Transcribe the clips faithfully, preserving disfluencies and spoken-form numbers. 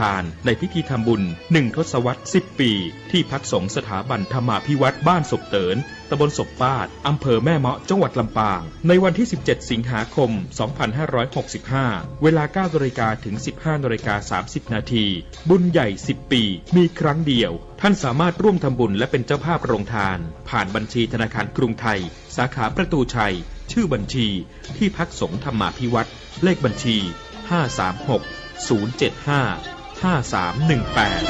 ทานในพิธีทำบุญหนึ่งทศวรรษสิบปี ที่พักสงฆ์สถาบันธรรมาภิวัฒน์บ้านศพเติน ตำบลศพปาด อำเภอแม่เมาะ จังหวัดลำปาง ในวันที่สิบเจ็ดสิงหาคมสองพันห้าร้อยหกสิบห้า เวลาเก้านาฬิกาถึงสิบห้านาฬิกาสามสิบนาที บุญใหญ่สิบปี มีครั้งเดียว ท่านสามารถร่วมทำบุญและเป็นเจ้าภาพโรงทาน ผ่านบัญชีธนาคารกรุงไทย สาขาประตูชัย ชื่อบัญชี ที่พักสงฆ์ธรรมาภิวัฒน์ เลขบัญชี ห้าสามหก ศูนย์เจ็ดห้า ห้าสามหนึ่งแปด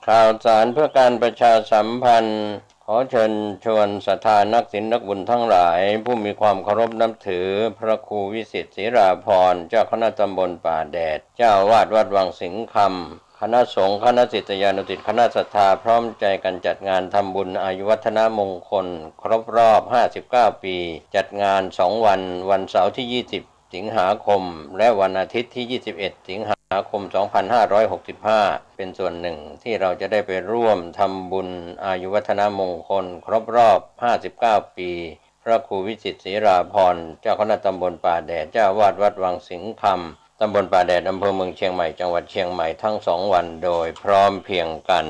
ข่าวสารเพื่อการประชาสัมพันธ์ ขอเชิญชวนศรัทธานักศีลนักบุญทั้งหลาย ผู้มีความเคารพนับถือพระครูวิสิทธิ์ ศิราภรณ์ เจ้าคณะตำบลป่าแดด เจ้าอาวาสวัดวังสิงห์คำ คณะสงฆ์ คณะศิษยานุศิษย์ คณะศรัทธา พร้อมใจกันจัดงานทำบุญอายุวัฒนมงคลครบรอบห้าสิบเก้าปี จัดงานสองวัน วันเสาร์ที่ยี่สิบสิงหาคม และวันอาทิตย์ที่ยี่สิบเอ็ดสิงหาคมสองพันห้าร้อยหกสิบห้า เป็นส่วนหนึ่งที่เราจะได้ไปร่วมทำบุญอายุวัฒนมงคลครบรอบห้าสิบเก้าปี พระครูวิสิทธิ์ ศิราภรณ์ เจ้าคณะตำบลป่าแดด เจ้าอาวาสวัดวังสิงห์คำ ตำบลป่าแดด อำเภอเมืองเชียงใหม่ จังหวัดเชียงใหม่ ทั้งสองวันโดยพร้อมเพรียงกัน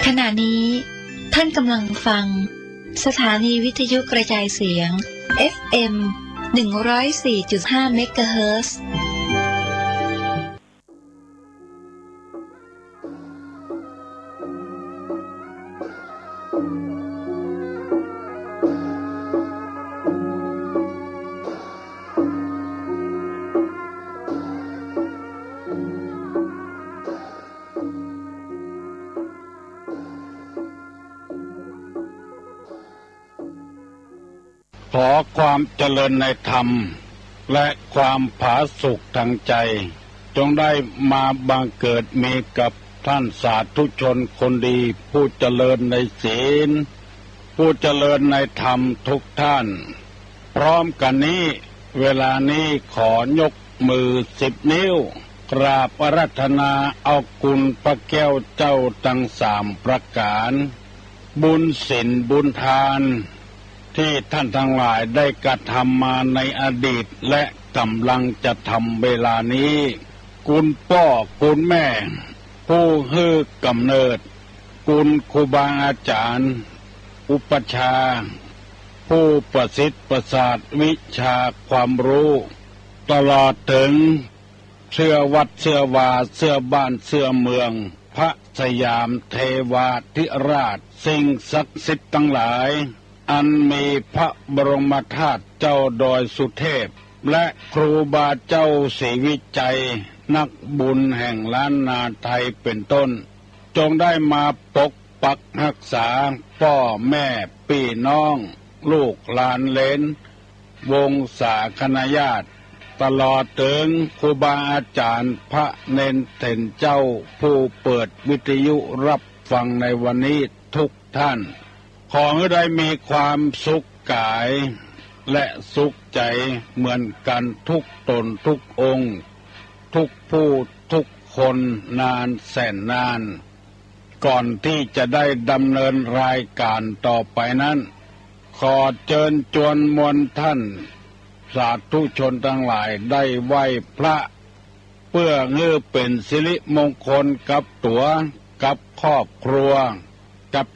ขณะนี้ท่านกำลังฟังสถานีวิทยุกระจายเสียง เอฟเอ็ม หนึ่งร้อยสี่จุดห้า เมกะเฮิรตซ์ ขอความเจริญในธรรม และความผาสุกทางใจ จงได้มาบังเกิดมีกับท่านสาธุชนคนดี ผู้เจริญในศีล ผู้เจริญในธรรมทุกท่าน พร้อมกันนี้ เวลานี้ขอยกมือสิบนิ้ว กราบอาราธนาเอาคุณพระแก้วเจ้าทั้งสามประการ บุญศีลบุญทาน ที่ท่านทั้งหลายได้กระทำมาในอดีต และกำลังจะทำเวลานี้ คุณป้อคุณแม่ ผู้หื้อกำเนิด คุณครูบาอาจารย์ อุปัชฌาย์ ผู้ประสิทธิ์ประสาทวิชาความรู้ ตลอดถึง เสื้อวัดเสื้อวา เสื้อบ้านเสื้อเมือง พระสยามเทวาธิราช สิ่งศักดิ์สิทธิ์ทั้งหลาย อันมีพระบรมธาตุเจ้าดอยสุเทพ และครูบาเจ้าศรีวิชัย นักบุญแห่งล้านนาไทยเป็นต้น จงได้มาปกปักรักษาป้อแม่ปี้น้อง ลูกหลานเหลน วงศาคณาญาติ ตลอดถึงครูบาอาจารย์พระเณรเถรเจ้า ผู้เปิดวิทยุรับฟังในวันนี้ทุกท่าน ขอหื้อได้มีความสุขกาย และสุขใจ๋เหมือนกันทุกต๋นทุกองค์ ทุกผู้ทุกคนนานแสนนาน ก่อนตี้จะได้ดำเนินรายก๋านต่อไปนั้น ขอเจิญจวนมวลท่านสาธุชนตังหลายได้ไหว้พระ เปื้อหื้อเป๋นสิริมงคลกับตั๋ว กับครอบครัว กับ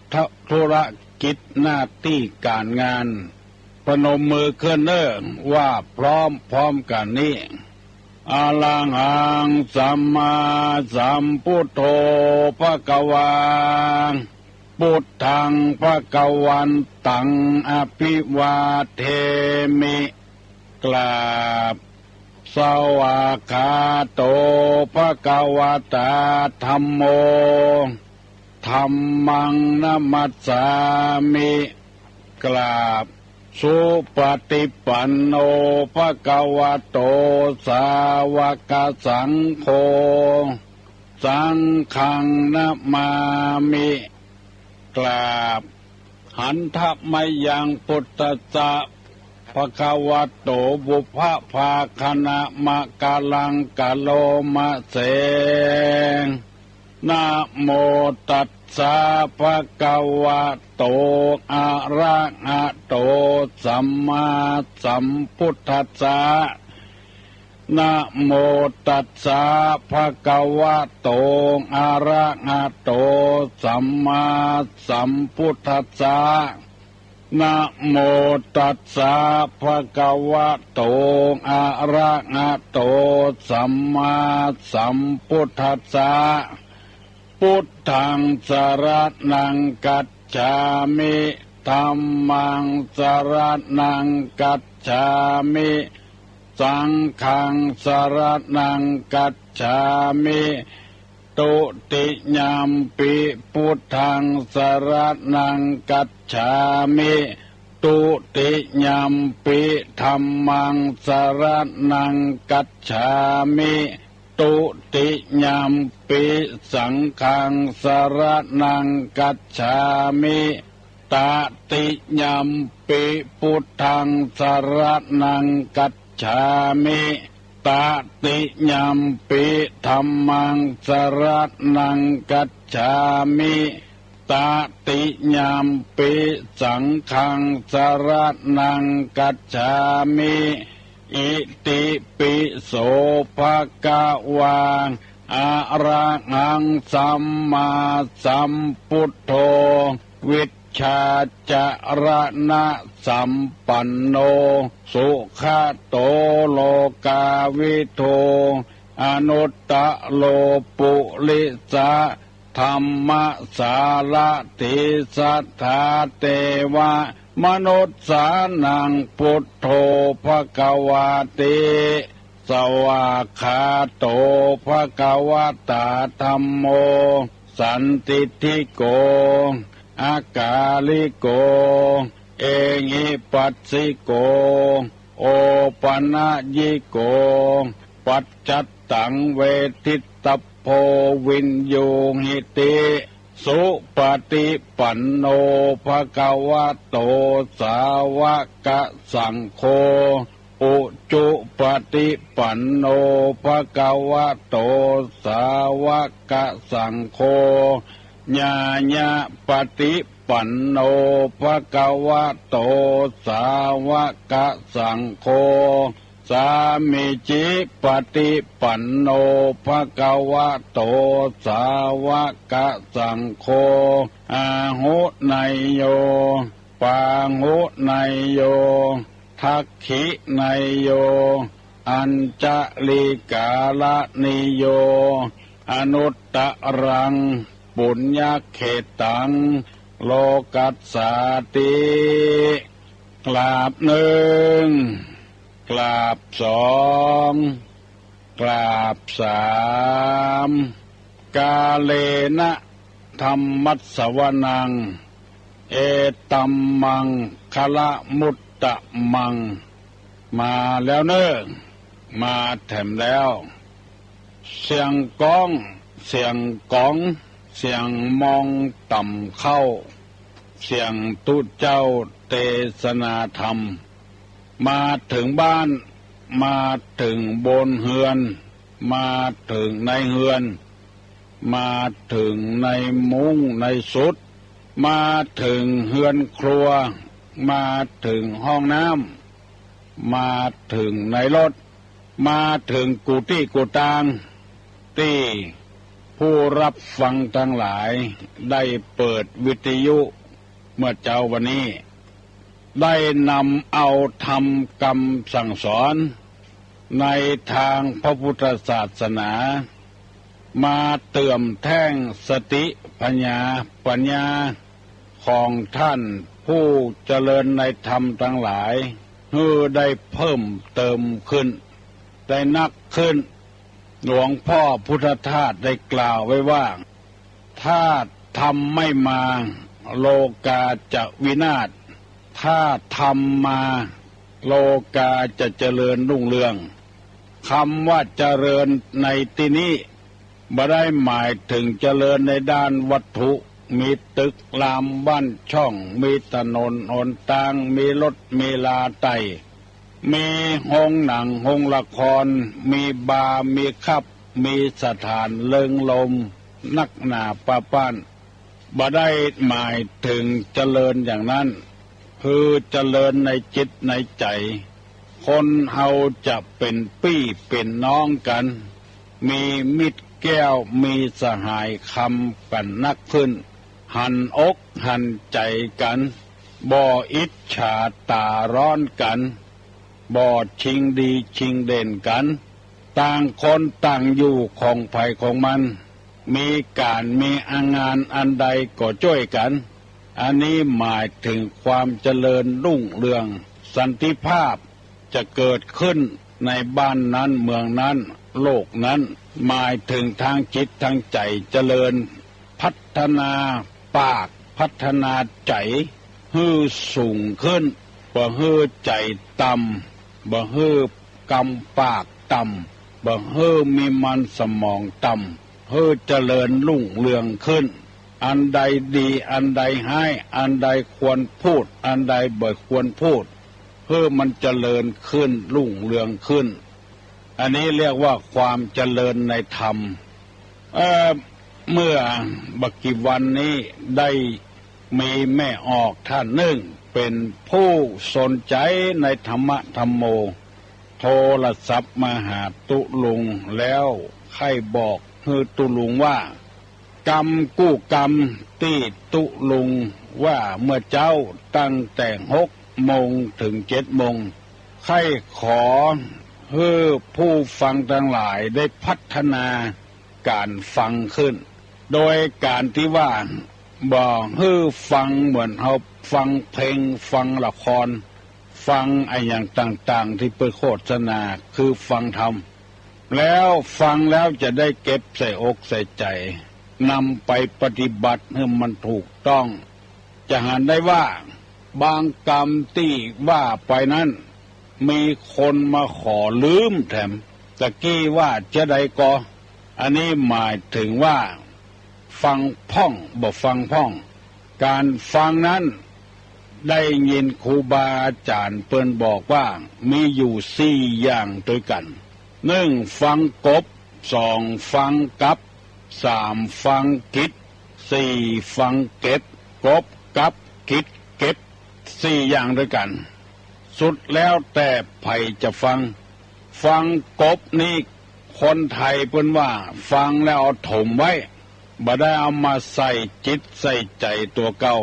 ธุรกิจหน้าตี้ก๋านงาน พนมมือขึ้นเน่อ ว่าพร้อมๆ กั๋นนี้ อะระหังสัมมาสัมพุทโธ ภะคะวา พุทธัง ภะคะวันตัง อะภิวาเทมิ กราบ สวากขาโต ภะคะวะตา ธัมโม ธัมมัง นะมัสสามิ กราบ สุปะติปันโน ภะคะวะโต สาวะกะสังโฆ สังฆัง นะมามิ กราบ หันทะมะยัง พุทธัสสะ ภะคะวะโต ปุพพะภาคะนะมะกะลังกะโลมะเส นะโมตัสสะ ภะคะวะโต อะระหะโต สัมมาสัมพุทธัสสะ นะโมตัสสะ ภะคะวะโต อะระหะโต สัมมาสัมพุทธัสสะ นะโมตัสสะ ภะคะวะโต อะระหะโต สัมมาสัมพุทธัสสะ พุทธังสะระณังคัจฉามิ ธัมมังสะระณังคัจฉามิ สังฆังสะระณังคัจฉามิ ทุติยัมปิ พุทธังสะระณังคัจฉามิ ทุติยัมปิ ธัมมังสะระณังคัจฉามิ ทุติยัมปิ สังฆังสะระณังคัจฉามิ ตติยัมปิ พุทธังสะระณังคัจฉามิ ตติยัมปิ ธัมมังสะระณังคัจฉามิ ตติยัมปิ สังฆังสะระณังคัจฉามิ อิติปิโส ภะคะวา อะระหัง สัมมาสัมพุทโธ วิชชาจะระณะสัมปันโน สุขะโต โลกาวิทู อนุตตะโร ปุริสะ ธัมมะสารถี สัทธา เตวะ มนุสสานัง พุทโธ ภะคะวาติ สวากขาโต ภะคะวะตา ธัมโม สันทิฏฐิโก อะกาลิโก เอหิปัสสิโก โอปะนะยิโก ปัจจัตตัง เวทิตตะโพ วินยูหิติ สุปะฏิปันโน ภะคะวะโต สาวะกะสังโฆ อุจุปะฏิปันโน ภะคะวะโต สาวะกะสังโฆ ญาญะปะฏิปันโน ภะคะวะโต สาวะกะสังโฆ สามีจิปะฏิปันโน ภะคะวะโต สาวะกะสังโฆ อาหุเนยโย ปาหุเนยโย ทักขิเนยโย อัญชะลีกาละนิโย อนุตตะรัง ปุญญะเขตัง โลกัสสาติ กราบหนึ่ง กราบสอง กราบสาม กาเลนะ ธัมมัสสวนัง เอตัมมังคะละมุตตะมัง มาแล้วเน่อ มาแถมแล้ว เสียงก้อง เสียงก๋อง เสียงมองต่ำเข้า เสียงตุ๊เจ้าเตสนาธรรม มาเถิงบ้าน มาเถิงบนเฮือน มาเถิงในเฮือน มาเถิงในมุ้งในสุด มาเถิงเฮือนครัว มาเถิงห้องน้ำ มาเถิงในรถ มาเถิงกู้ตี้กู้ตาง ตี้ผู้รับฟังตังหลายได้เปิดวิทยุเมื่อเจ๊าวันนี้ ได้นำเอาธรรมกำสั่งสอนในตางพระพุทธศาสนา มาเติมแต้งสติปัญญา ปัญญาของต้านผู้เจริญในธรรมตังหลาย หื้อได้เพิ่มเติมขึ้น ได้นักขึ้น หลวงพ่อพุทธทาสได้กล่าวไว้ว่า ถ้าธรรมไม่มา โลกาจะวินาศ ถ้าธรรมมา โลกาจะเจริญรุ่งเรือง กำว่าเจริญในตี้นี้ บ่ได้หมายเถิงเจริญในด้านวัตถุ มีตึกรามบ้านช่อง มีถนนหนตาง มีรถมีลาไต่ มีโฮงหนังโฮงละคร มีบาร์ มีคลับ มีสถานเริงรมย์ นักหนาปะป๊าน บ่ได้หมายเถิงเจริญอย่างนั้น คือเจริญในจิตในใจ๋ คนเฮาจะเป๋นปี้เป๋นน้องกั๋น มีมิตรแก้ว มีสหายคำกั๋นนักขึ้น หันอกหันใจ๋กั๋น บ่อิจฉาต๋าฮ้อนกั๋น บ่ชิงดีชิงเด่นกั๋น ต่างคนต่างอยู่ของใผของมัน มีก๋านมีงานอันใดก็จ้วยกั๋น อันนี้หมายเถิงความเจริญรุ่งเรือง สันติภาพจะเกิดขึ้นในบ้านนั้นเมืองนั้น โลกนั้น หมายเถิงทางจิตทางใจ๋เจริญ พัฒนาปาก พัฒนาใจ๋หื้อสูงขึ้น บ่หื้อใจ๋ต่ำ บ่หื้อกำปากต่ำ บ่หื้อมีมันสมองต่ำ หื้อเจริญรุ่งเรืองขึ้น อันใดดีอันใดฮ้าย อันใดควรพูด อันใดบ่ควรพูด หื้อมันเจริญขึ้นรุ่งเรืองขึ้น อันนี้เรียกว่าความเจริญในธรรม เอ่อ เมื่อบ่กี่วันนี้ได้มีแม่ออกท่านนึ่ง เป๋นผู้สนใจ๋ในธรรมะธัมโม โทรศัพท์มาหาตุ๊ลุงแล้วใค่บอกหื้อตุ๊ลุงว่า กำกู้กำตี้ตุ๊ลุงว่าเมื่อเจ๊าตั้งแต่หกโมงเถิงเจ็ดโมง ใค่ขอหื้อผู้ฟังตังหลายได้พัฒนาก๋านฟังขึ้น โดยก๋านตี้ว่าบ่หื้อฟังเหมือนเฮาฟังเพลง ฟังละคร ฟังอะหยังต่างๆ ตี้เปิ้นโฆษณา คือฟังธรรม แล้วฟังแล้วจะได้เก็บใส่อกใส่ใจ๋ นำไปปฏิบัติหื้อมันถูกต้อง จะหันได้ว่าบางกำตี้ว่าไปนั้น มีคนมาขอลืมแถม ตะกี้ว่าจะใดก่อ อันนี้หมายเถิงว่าฟังพ่องบ่ฟังพ่อง ก๋านฟังนั้น ได้ยินครูบาอาจ๋ารย์เปิ้นบอกว่ามีอยู่สี่อย่างตวยกั๋น นึ่ง ฟังกบ สอง ฟังกับ สาม ฟังกิจ สี่ ฟังเก็บ กบ กับ กิจ เก็บ สี่อย่างตวยกั๋น สุดแล้วแต่ใผจะฟัง ฟังกบนี้ คนไทยเปิ้นว่าฟังแล้วเอาถมไว้ บ่ได้เอามาใส่จิตใส่ใจ๋ตั๋วเก่า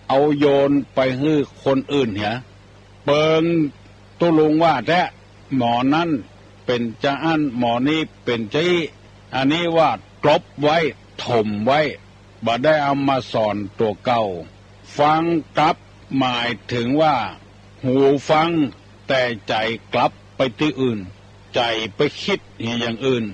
เอาโยนไปหื้อคนอื่นเหีย เปิงตุ๊ลุงว่าแต๊ หมอนั้นเป๋นจาอั้น หมอนี้เป๋นจาอี้ อันนี้ว่ากลบไว้ ถมไว้ บ่ได้เอามาสอนตั๋วเก่า ฟังกลับหมายเถิงว่า หูฟังแต่ใจ๋กลับไปตี้อื่น ใจ๋ไปกึ๊ดเหียอย่างอื่น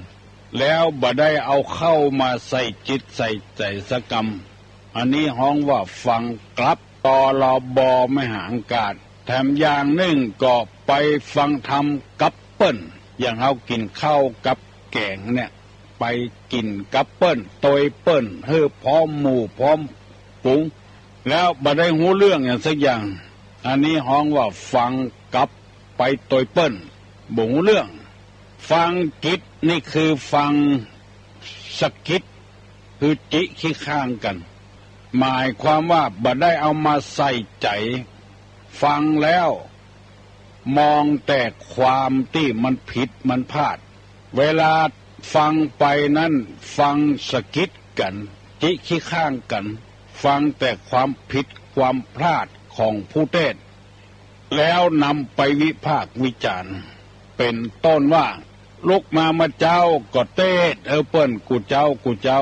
แล้วบ่ได้เอาเข้ามาใส่จิตใส่ใจ๋สักกำ อันนี้ฮ้องว่าฟังกลับ ตลบ ไม้หางกาด แถมอย่างนึ่งก็ไปฟังธรรมกับเปิ้น อย่างเฮากิ๋นข้าวกับแก๋งเนี่ย ไปกิ๋นกับเปิ้น ตวยเปิ้น หื้อพร้อมหมู่พร้อมฝูง แล้วบ่ได้ฮู้เรื่องหยังสักอย่าง อันนี้ฮ้องว่าฟังกลับไปตวยเปิ้น บ่ฮู้เรื่อง ฟังกิจนี่คือฟังสะกิด คือจิคิดข้างกั๋น หมายความว่าบ่ได้เอามาใส่ใจ๋ ฟังแล้วมองแต่ความตี้มันผิดมันพลาด เวลาฟังไปนั้นฟังสะกิดกั๋น จิคิดข้างกั๋น ฟังแต่ความผิดความพลาดของผู้เตศน์ แล้วนำไปวิพากษ์วิจารณ์ เป๋นต้นว่า ลุกมาเมื่อเจ๊าก็เตศน์หื้อเปิ้นกู้เจ๊ากู้เจ๊า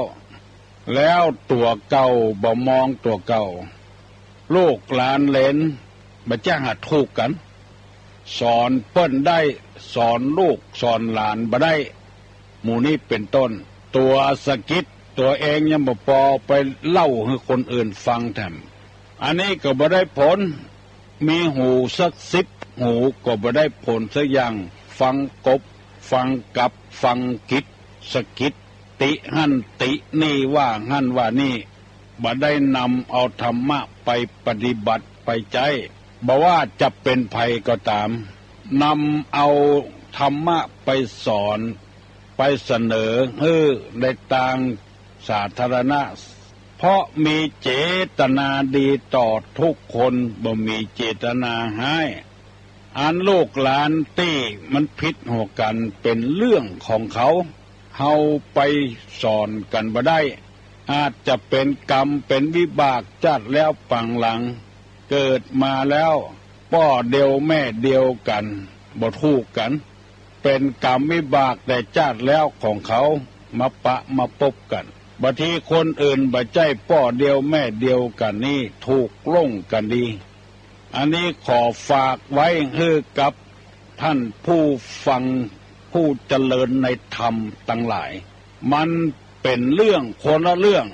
แล้วตั๋วเก่าบ่มองตั๋วเก่า ลูกหลานเหลนบ่จักหัดถูกกั๋น สอนเปิ้นได้ สอนลูกสอนหลานบ่ได้ หมู่นี้เป๋นต้น ตั๋วสะกิดตั๋วเองยังบ่ปอ ไปเล่าหื้อคนอื่นฟังแถม อันนี้ก็บ่ได้ผล มีหูสักสิบหูก็บ่ได้ผลสักอย่าง ฟังกบ ฟังกับ ฟังกิจ สะกิด ติหั้นตินี่ ว่าหั้นว่านี่ บ่ได้นำเอาธรรมะไปปฏิบัติไปใจ๊ บ่ว่าจะเป๋นใผก็ต๋าม นำเอาธรรมะไปสอน ไปเสนอหื้อในตางสาธารณะ เพราะมีเจตนาดีต่อทุกคน บ่มีเจตนาฮ้าย อันลูกหลานตี้มันผิดหัวกั๋นเป๋นเรื่องของเขา เฮาไปสอนกั๋นบ่ได้ อาจจะเป๋นกรรมเป๋นวิบากจาติแล้วปางหลัง เกิดมาแล้วป้อเดียวแม่เดียวกั๋น บ่ถูกกั๋น เป๋นกรรมวิบากแต่จาติแล้วของเขา มาปะมาปบกั๋น บางทีคนอื่นบ่ใจ้ป้อเดียวแม่เดียวกั๋นนี้ ถูกลงกั๋นดี อันนี้ขอฝากไว้หื้อกับต้านผู้ฟังผู้เจริญในธรรมตังหลาย มันเป๋นเรื่องคนละเรื่อง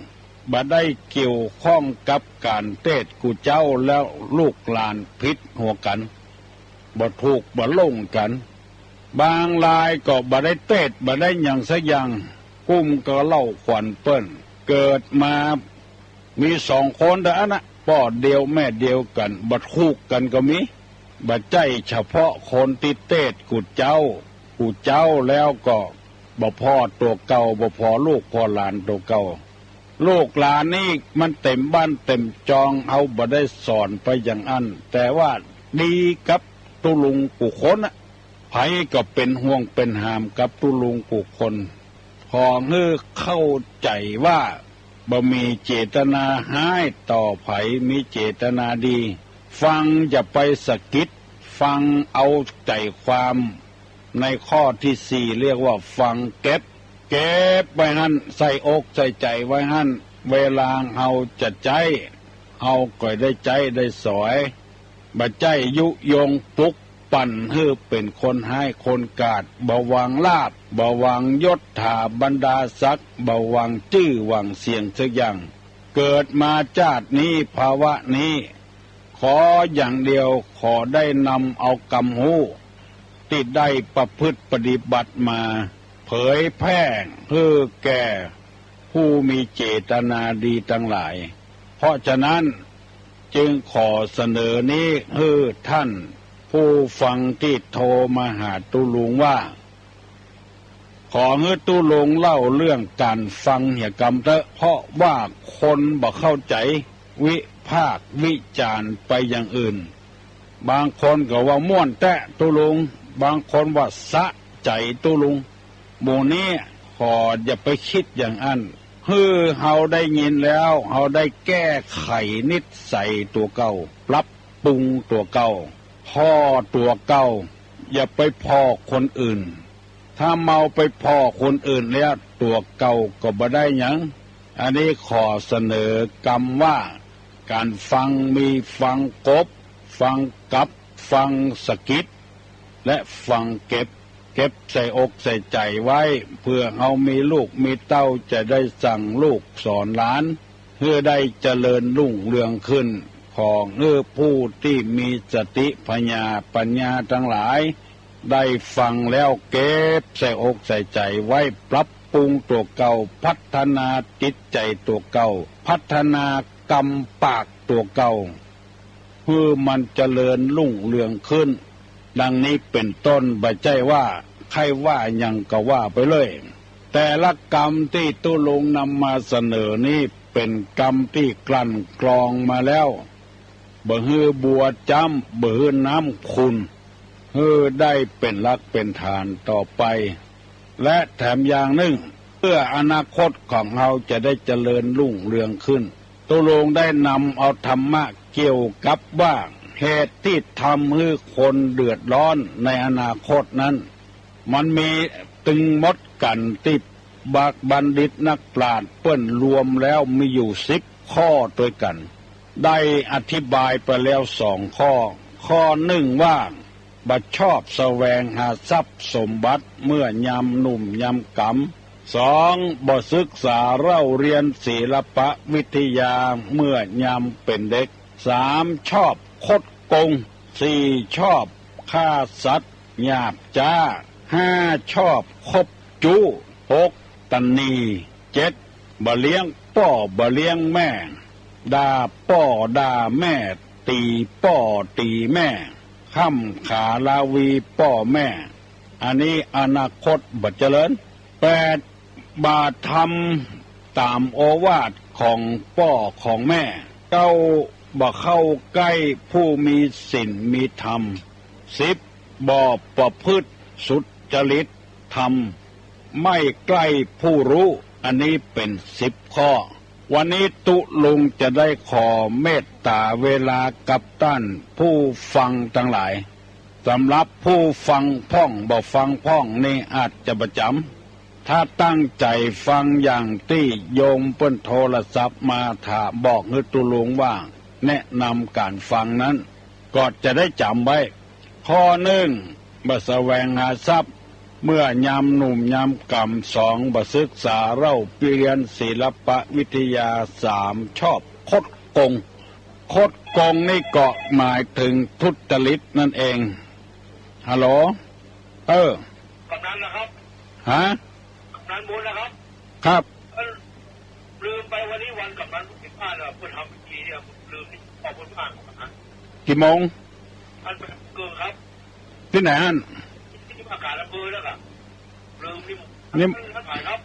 บ่ได้เกี่ยวข้องกับก๋านเตสน์กู่เจ้าแล้วลูกหลานผิดหัวกั๋น บ่ถูกบ่ลงกั๋น บางรายก็บ่ได้เตสน์บ่ได้หยังสักอย่าง กุ้มเกล้าขวัญเปิ้น เกิดมา มีสองคนเต้าอั้นนะ ป้อเดียวแม่เดียวกั๋น บ่ถูกกั๋นก็มี บ่ใจ้เฉพาะคนตี้เตสน์กู่เจ้า กู่เจ้าแล้วก็บ่ผ่อตั๋วเก่า บ่ผ่อลูกผ่อหลานตั๋วเก่า ลูกหลานนี้มันเต๋มบ้านเต๋มจอง เฮาบ่ได้สอนไปอย่างอั้น แต่ว่าดีกับตุ๊ลุงกู้คนนะ ใผก็เป๋นห่วงเป๋นหามกับตุ๊ลุงกู้คน ขอหื้อเข้าใจ๋ว่า บ่มีเจตนาฮ้ายต่อใผ มีเจตนาดี ฟังอย่าไปสะกิด ฟังเอาใจ๋ความ ในข้อตี้สี่เรียกว่าฟังเก็บ เก็บไว้หั้น ใส่อกใส่ใจ๋ไว้หั้น เวลาเฮาจะใจ๊ เฮาก็ได้ใจ๊ได้สอย บ่ใจ้ยุยงปลุกปั่นหื้อเป๋นคนฮ้ายคนกาจ บ่หวังลาภ บ่หวังยศถาบรรดาศักดิ์ บ่หวังจื้อหวังเสียงสักอย่าง เกิดมาจาตินี้ภาวะนี้ ขออย่างเดียว ขอได้นำเอากำฮู้ตี้ได้ประพฤติปฏิบัติมา เผยแผ่หื้อแก่ผู้มีเจตนาดีตังหลาย เพราะฉะนั้นจึงขอเสนอนี้หื้อต้านผู้ฟังตี้โทรมาหาตุ๊ลุงว่า ขอหื้อตุ๊ลุงเล่าเรื่องก๋านฟังเหียกำเต๊อะ เพราะว่าคนบ่เข้าใจ๋ วิพากษ์วิจารณ์ไปอย่างอื่น บางคนก็ว่าม่วนแต๊ตุ๊ลุง บางคนว่าสะใจ๋ตุ๊ลุง หมู่นี้ขออย่าไปกึ๊ดอย่างอั้น หื้อเฮาได้ยินแล้ว เฮาได้แก้ไขนิสัยตั๋วเก่า ปรับปรุงตั๋วเก่า ผ่อตั๋วเก่า อย่าไปผ่อคนอื่น ถ้าเฮาไปผ่อคนอื่นแล้ว ตั๋วเก่าก็บ่ได้หยัง อันนี้ขอเสนอกำว่า ก๋านฟังมีฟังกบ ฟังกับ ฟังสะกิด และฟังเก็บ เก็บใส่อกใส่ใจ๋ไว้ เปื้อเฮามีลูกมีเต้าจะได้สั่งลูกสอนหลาน หื้อได้เจริญรุ่งเรืองขึ้น ขอหื้อผู้ตี้มีสติผญาปัญญาตังหลาย ได้ฟังแล้วเก็บใส่อกใส่ใจ๋ไว้ ปรับปรุงตั๋วเก่า พัฒนาจิตใจ๋ตั๋วเก่า พัฒนากำปากตั๋วเก่า หื้อมันเจริญรุ่งเรืองขึ้น ดังนี้เป๋นต้น บ่ใจ้ว่าใค่ว่าหยังก็ว่าไปเลย แต่ละกำตี้ตุ๊ลุงนำมาเสนอนี้เป๋นกำตี้กลั่นกรองมาแล้ว บ่หื้อบัวจ้ำ บ่หื้อน้ำขุ่น หื้อได้เป๋นหลักเป๋นฐานต่อไป และแถมอย่างนึ่ง เปื้ออนาคตของเฮาจะได้เจริญรุ่งเรืองขึ้น ตุ๊ลุงได้นำเอาธรรมะเกี่ยวกับว่า เหตุตี้ทำหื้อคนเดือดร้อนในอนาคตนั้น มันมีตึงหมดกั๋นตี้บัณฑิตนักปราชญ์เปิ้นรวมแล้วมีอยู่สิบข้อตวยกั๋น ได้อธิบายไปแล้วสองข้อ ข้อนึ่งว่า บ่ชอบแสวงหาทรัพย์สมบัติเมื่อยามหนุ่มยามก๋ำ สอง บ่ศึกษาเล่าเรียนศิลปวิทยาเมื่อยามเป๋นเด็ก สาม ชอบคดโกง สี่ ชอบฆ่าสัตว์หยาบจ๊า ห้า ชอบคบจู๊ หก ตะหนี่ เจ็ด บ่เลี้ยงป้อบ่เลี้ยงแม่ ด่าป้อด่าแม่ ตี๋ป้อตี๋แม่ ค่ำขาลาวีป้อแม่ อันนี้อนาคตบ่เจริญ แปด บ่าทำต๋ามโอวาทของป้อของแม่ เก้า บ่เข้าใก้ผู้มีศีลมีธรรม สิบ บ่ประพฤติสุจริตธรรม ไม่ใกล้ผู้รู้ อันนี้เป๋นสิบข้อ วันนี้ตุ๊ลุงจะได้ขอเมตต๋าเวลากับต้านผู้ฟังตังหลาย สำหรับผู้ฟังพ่องบ่ฟังพ่องนี่อาจจะบ่จ๋ำ ถ้าตั้งใจ๋ฟังอย่างตี้โยมเปิ้นโทรศัพท์มาถามบอกหื้อตุ๊ลุงว่าแนะนำก๋านฟังนั้น ก็จะได้จ๋ำไว้ ข้อนึ่ง บ่แสวงหาทรัพย์ เมื่อยามหนุ่มยามแก่น สอง บ่ศึกษาเล่าเปียรศิลปวิทยา สาม ชอบคดโกง คดโกงนี่ก็หมายเถิงทุจริตนั่นเอง ฮัลโหล เออ กำนันนะครับ ฮะ กำนันบุญนะครับ ครับ เอ้ย ลืมไปวันนี้วันกำนันผู้ใหญ่บ้านอะ เปิ้นทำพิธีเนี่ย ลืมนี่ ขอบคุณมากครับนะ กี่โมง อันเป็นเกินครับ ตี้ไหนหั้น ตี้ว่าการอำเภอแล้วครับ ลืมนี่ นี่ ท่านไหนครับ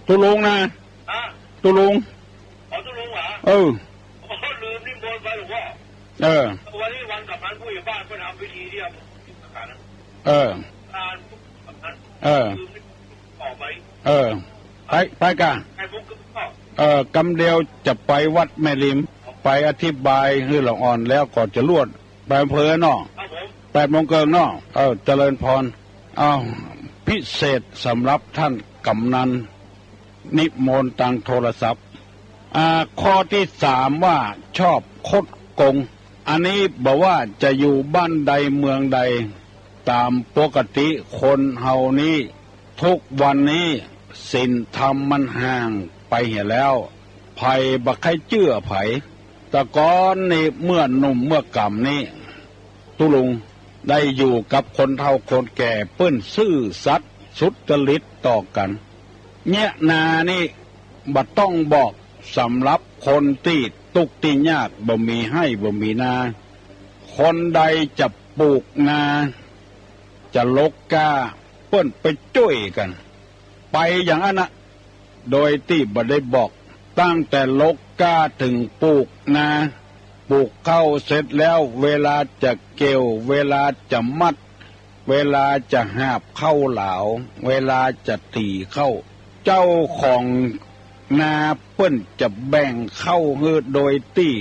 ตุ๊ลุงนะ ฮะ ตุ๊ลุง อ๋อ ตุ๊ลุงเหรอ เออ อ๋อ ลืมนิมนต์ไปหลวงพ่อ เออ วันนี้วันกำนันผู้ใหญ่บ้านเปิ้นทำพิธีเนี่ย เออ การกำนัน เออ ลืมนิมนต์ออกไป เออ ไป ไปก่า ไปปุ๊บก็ เออ กำเดียวจะไปวัดแม่ริม ไปอธิบายหื้อละอ่อนแล้วก็จะลวด ไปอำเภอเนาะ ครับผม แปดโมงเกิ่งเนาะ เออ เจริญพร อ้าว พิเศษสำหรับท่านกำนัน นิมนต์ตางโทรศัพท์ อ่า ข้อตี้สามว่าชอบคดโกง อันนี้บ่ว่าจะอยู่บ้านใดเมืองใด ต๋ามปกติคนเฮานี้ ทุกวันนี้ศีลธรรมมันห่างไปเหียแล้ว ใผบ่ใค่เจื้อใผ แต่ก่อนนี้เมื่อหนุ่มเมื่อแก่นนี้ ตุ๊ลุงได้อยู่กับคนเฒ่าคนแก่ เปิ้นซื่อสัตย์สุจริตต่อกั๋น เยียะนานี่บ่ต้องบอก สำหรับคนตี้ตุ๊กตี้ยาก บ่มีไฮ่บ่มีนา คนใดจะปลูกนา จะหลกก๊า เปิ้นไปจ้วยกั๋น ไปอย่างอั้นนะ โดยตี้บ่ได้บอก ตั้งแต่หลกก๊าเถิงปลูกนา ปลูกข้าวเสร็จแล้ว เวลาจะเกี่ยว เวลาจะมัด เวลาจะหาบข้าวหลาว เวลาจะตี๋ข้าว เจ้าของนาเปิ้นจะแบ่งข้าวหื้อโดยตี้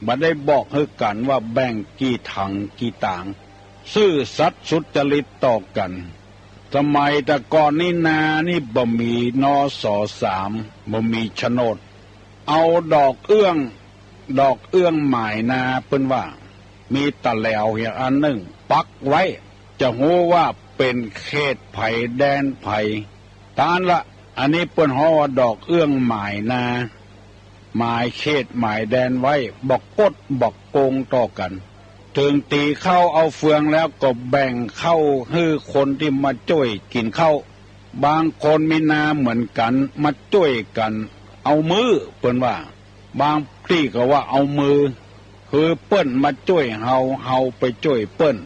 บ่ได้บอกหื้อกั๋นว่าแบ่งกี่ถังกี่ต๋าง ซื่อสัตย์สุจริตต่อกั๋น สมัยแต่ก่อนนี้นานี่บ่มี นส สาม บ่มีโฉนด เอาดอกเอื้อง ดอกเอื้องหมายนา เปิ้นว่า มีตะแหลวเหียอันนึ่งปักไว้ จะฮู้ว่าเป๋นเขตใผแดนใผ ต้านละ อันนี้เปิ้นฮ้องว่าดอกเอื้องหมายนา หมายเขตหมายแดนไว้ บ่กดบ่โกงต่อกั๋น เถิงตี๋ข้าวเอาเฟืองแล้วก็แบ่งข้าวหื้อคนตี้มาจ้วยกิ๋นข้าว บางคนมีนาเหมือนกั๋น มาจ้วยกั๋น เอามื้อ เปิ้นว่า บางตี้ก็ว่าเอามือ คือเปิ้นมาจ้วยเฮา เฮาไปจ้วยเปิ้น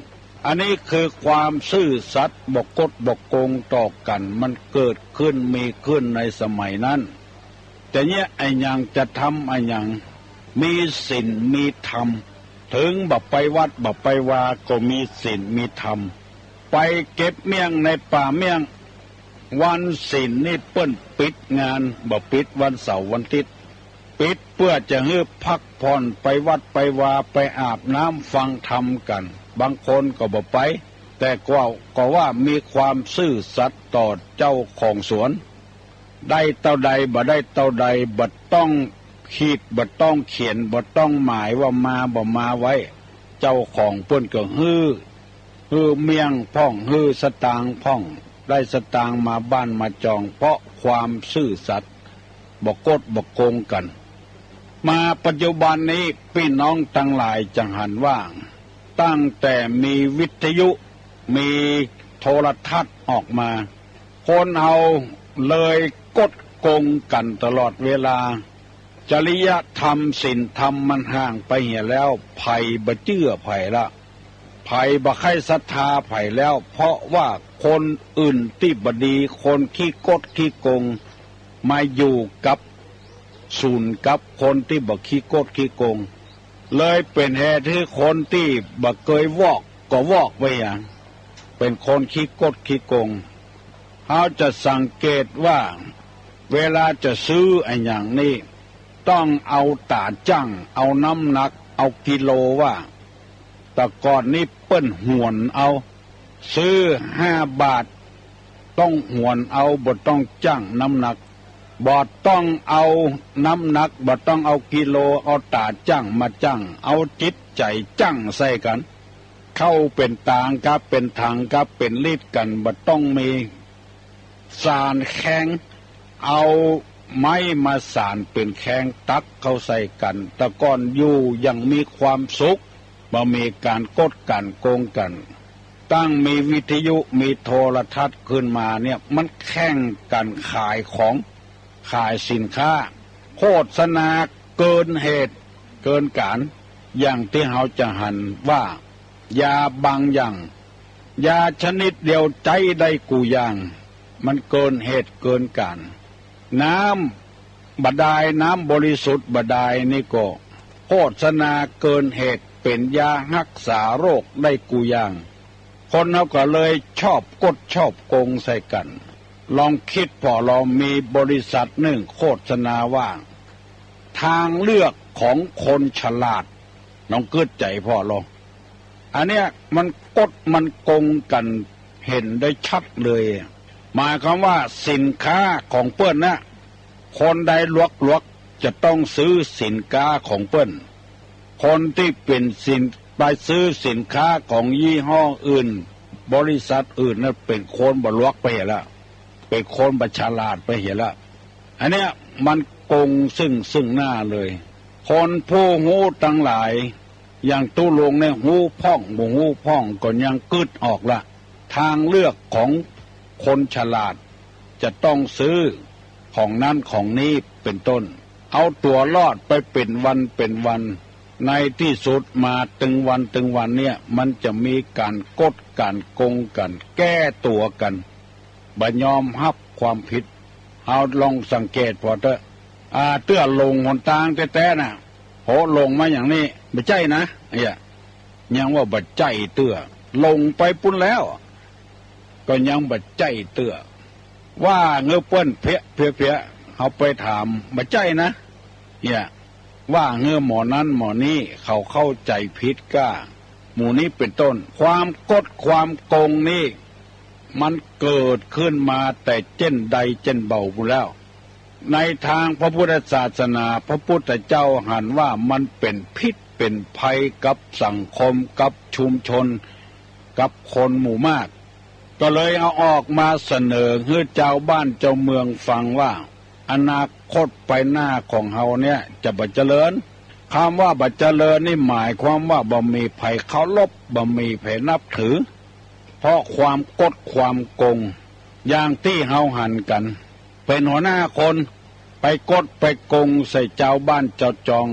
อันนี้คือความซื่อสัตย์ บ่กดบ่โกงต่อกั๋น มันเกิดขึ้นมีขึ้นในสมัยนั้น จะเยียะอะหยัง จะทำอะหยัง มีศีลมีธรรม เถิงบ่ไปวัดบ่ไปวาก็มีศีลมีธรรม ไปเก็บเมี่ยงในป่าเมี่ยง วันศีลนี่เปิ้นปิดงาน บ่ปิดวันเสาร์วันอาทิตย์ ปิดเปื้อจะหื้อพักผ่อน ไปวัดไปวา ไปอาบน้ำฟังธรรมกั๋น บางคนก็บ่ไป แต่ก็ ก็ว่ามีความซื่อสัตย์ต่อเจ้าของสวน ได้เต้าใดบ่ได้เต้าใด บ่ต้องขีด บ่ต้องเขียน บ่ต้องหมายว่ามาบ่มาไว้ เจ้าของเปิ้นก็หื้อ หื้อเมี่ยงพ่อง หื้อสตางค์พ่อง ได้สตางค์มาบ้านมาจอง เพราะความซื่อสัตย์ บ่กดบ่โกงกั๋น มาปัจจุบันนี้ปี้น้องตังหลายจะหันว่า ตั้งแต่มีวิทยุ มีโทรทัศน์ออกมา คนเฮาเลยกดโกงกั๋นตลอดเวลา จริยธรรมศีลธรรมมันห่างไปเหียแล้ว ใผบ่เจื้อใผละ ใผบ่ใค่ศรัทธาใผแล้ว เพราะว่าคนอื่นตี้บ่ดี คนขี้กดขี้โกง มาอยู่กับ สุนกับคนตี้บ่ขี้กดขี้โกง เลยเป๋นเหตุหื้อคนตี้บ่เกยวอกก็วอกไปหยัง เป๋นคนขี้กดขี้โกง เฮาจะสังเกตว่า เวลาจะซื้ออะหยังนี่ ต้องเอาต๋าจั่ง เอาน้ำหนัก เอากิโลว่า แต่ก่อนนี้เปิ้นหวนเอา ซื้อห้าบาท ต้องหวนเอา บ่ต้องจั่งน้ำหนัก บ่ต้องเอาน้ำหนัก บ่ต้องเอากิโล เอาต๋าจั่งมาจั่ง เอาจิตใจ๋จั่งใส่กั๋น เข้าเป๋นตางกับเป๋นถังกับเป๋นลิตรกั๋น บ่ต้องมี สานแข้ง เอาไม้มาสานเป๋นแข้งตักเข้าใส่กั๋น แต่ก่อนอยู่อย่างมีความสุข บ่มีก๋านกดก๋านโกงกั๋น ตั้งมีวิทยุมีโทรทัศน์ขึ้นมาเนี่ย มันแข่งกั๋นขายของ ขายสินค้า โฆษณาเกินเหตุเกินก๋าน อย่างตี้เฮาจะหันว่า ยาบางอย่าง ยาชนิดเดียวใจ๊ได้กู้อย่าง มันเกินเหตุเกินก๋าน น้ำบาดาล น้ำบริสุทธิ์บาดาลนี่ก็ โฆษณาเกินเหตุ เป๋นยาฮักษาโรคได้กู้อย่าง คนเฮาก็เลยชอบกดชอบโกงใส่กั๋น ลองกึ๊ดผ่อลอง มีบริษัทนึ่งโฆษณาว่า ทางเลือกของคนฉลาด ลองกึ๊ดใจ๋ผ่อลอง อันเนี้ยมันกดมันโกงกั๋นเห็นได้ชัดเลย หมายความว่าสินค้าของเปิ้นนะ คนใดหลวกๆ จะต้องซื้อสินค้าของเปิ้น คนตี้เป๋นสิน ไปซื้อสินค้าของยี่ห้ออื่น บริษัทอื่นนะ เป๋นคนบ่หลวกไปเหียละ เป๋นคนบ่ฉลาดไปเหียละ อันเนี้ยมันโกงซึ่งซึ่งหน้าเลย คนผู้ฮู้ตังหลาย อย่างตุ๊ลุงเนี่ยฮู้พ่องบ่ฮู้พ่องก็ยังกึ๊ดออกละ ทางเลือกของคนฉลาด จะต้องซื้อของนั้นของนี้เป๋นต้น เอาตั๋วรอดไปเป๋นวันเป๋นวัน ในตี้สุดมาตึงวันตึงวันเนี่ย มันจะมีก๋านกดก๋านโกงกั๋น แก้ตั๋วกั๋น บ่ยอมฮับความผิด เฮาลองสังเกตผ่อเต๊อะ อ่า เตื้อหลงหนตางแต๊ๆ น่ะ โห หลงมาอย่างนี้ บ่ใจ้นะ เอี้ย ยังว่าบ่ใจ้เตื้อ หลงไปปู๊นแล้ว ก็ยังบ่ใจ้เตื้อ ว่าหื้อเปิ้นเพี้ย เพี้ยๆ เฮาไปถาม บ่ใจ้นะ เอี้ย ว่าหื้อหมอนั้นหมอนี้ เขาเข้าใจ๋ผิดก้า หมู่นี้เป๋นต้น ความกดความโกงนี้ มันเกิดขึ้นมาแต่เจ้นใดเจ้นเบาปู๊นแล้ว ในตางพระพุทธศาสนา พระพุทธเจ้าหันว่ามันเป๋นพิษเป๋นภัยกับสังคม กับชุมชน กับคนหมู่มาก ก็เลยเอาออกมาเสนอหื้อจาวบ้านจาวเมืองฟังว่า อนาคตไปหน้าของเฮาเนี่ยจะบ่เจริญ กำว่าบ่เจริญนี่หมายความว่าบ่มีใผเคารพ บ่มีใผนับถือ เพราะความกดความโกง อย่างตี้เฮาหันกั๋น เป๋นหัวหน้าคน ไปกดไปโกงใส่จาวบ้านจาวจอง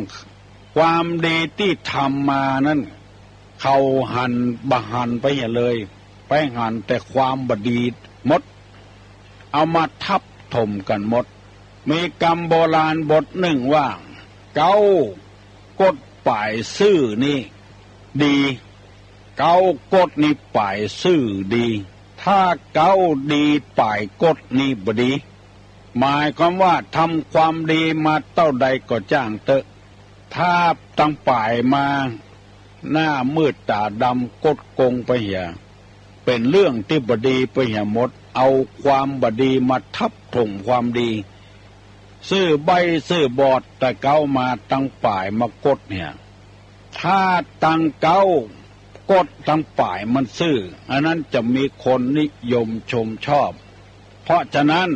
ความดีตี้ทำมานั้น เขาหันบ่หันไปเหียเลย ไปหันแต่ความบ่ดีหมด เอามาทับถมกั๋นหมด มีกำโบราณบทนึ่งว่า เก๊ากดป๋ายซื่อนี่ดี เก๊ากดนี่ป๋ายซื่อดี ถ้าเก๊าดีป๋ายกดนี่บ่ดี หมายความว่าทำความดีมาเต้าใดก็จ้างเต๊อะ ถ้าตังป๋ายมา หน้ามืดต๋าดำกดโกงไปเหีย เป๋นเรื่องตี้บ่ดีไปเหียหมด เอาความบ่ดีมาทับถมความดี ซื่อใบ้ซื่อบอด แต่เก๊ามาตังป๋ายมากดเหีย ถ้าตังเก๊ากดตังป๋ายมันซื่อ อันนั้นจะมีคนนิยมชมชอบ เพราะฉะนั้น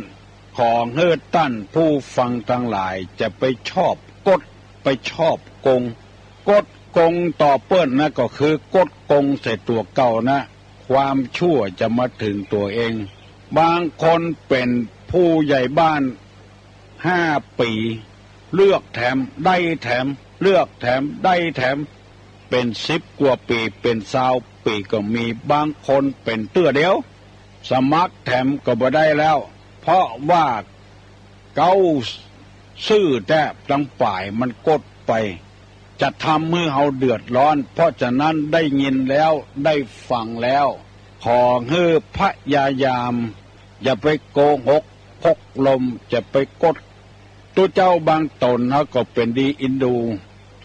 ขอหื้อต้านผู้ฟังตังหลายจะไปชอบกด ไปชอบโกง กดโกงต่อเปิ้นนะ ก็คือกดโกงใส่ตั๋วเก่านะ ความชั่วจะมาเถิงตั๋วเอง บางคนเป๋นผู้ใหญ่บ้านห้าปี๋ เลือกแถมได้แถม เลือกแถมได้แถม เป๋น ป๋นสิบกว่าปี๋ ป๋นซาวปี๋ก็มี บางคนป๋นเตื้อเดียว สมัครแถมก็บ่ได้แล้ว เพราะว่า เก๊าซื่อแต๊ ตังป๋ายมันก๊ดไป จะทำหื้อเฮาเดือดร้อน เพราะฉะนั้นได้ยินแล้ว ได้ฟังแล้ว ขอหื้อพยายาม อย่าไปโกหกพกลม จะไปก๊ด ตุ๊เจ้าบางต๋นเฮาก็เป๋นดีเอ็นดู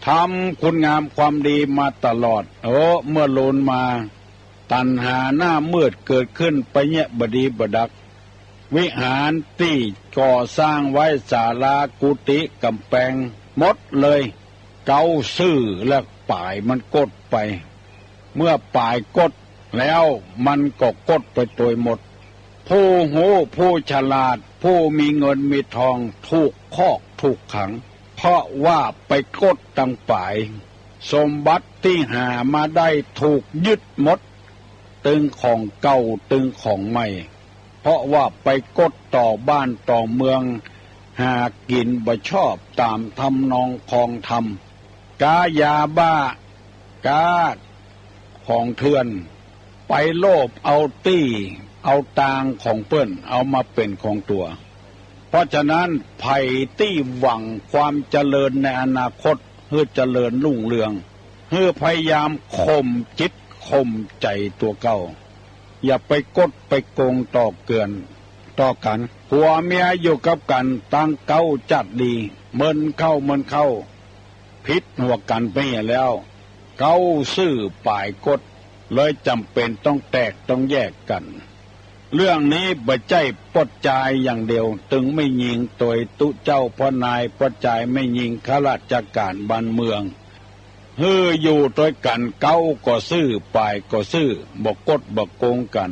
ทำคุณงามความดีมาตลอด เออ เมื่อลูนมา ตัณหาหน้ามืดเกิดขึ้นไปเยียะบ่ดีบ่ดัก วิหารตี้ก่อสร้างไว้ ศาลากุฏิก๋ำแปงหมดเลย เก๊าซื่อและป๋ายมันก๊ดไป เมื่อป๋ายก๊ดแล้วมันก็ก๊ดไปโตยหมด ผู้ฮู้ผู้ฉลาด ผู้มีเงินมีทองถูกคอกถูกขัง เพราะว่าไปก๊ดตังป๋าย สมบัติตี้หามาได้ถูกยึดหมด ตึงของเก่าตึงของใหม่ เพราะว่าไปก๊ดต่อบ้านต่อเมือง หากิ๋นบ่ชอบต๋ามทำนองครองธรรม ก๊ายาบ้า ก๊าของเถื่อน ไปโลภเอาตี้เอาตางของเปิ้น เอามาเป๋นของตั๋ว เพราะฉะนั้นใผตี้หวังความเจริญในอนาคต หื้อเจริญรุ่งเรือง หื้อพยายามข่มจิตข่มใจ๋ตั๋วเก่า อย่าไปก๊ดไปโกงต่อเกื่อนต่อกั๋น ผัวเมียอยู่กับกั๋นตังเก๊าจัดดี เมินเข้าเมินเข้า ผิดหัวกั๋นไปเหียแล้ว เก๊าซื่อป๋ายก๊ด เลยจ๋ำเป๋นต้องแตกต้องแยกกั๋น เรื่องนี้บ่ใจ้ป้อจายอย่างเดียว ตึงแม่ญิงตวยตุ๊เจ้าป้อนาย ป้อจายแม่ญิงข้าราชก๋านบ้านเมือง หื้ออยู่ตวยกั๋น เก๊าก็ซื่อ ป๋ายก็ซื่อ บ่ก๊ดบ่โกงกั๋น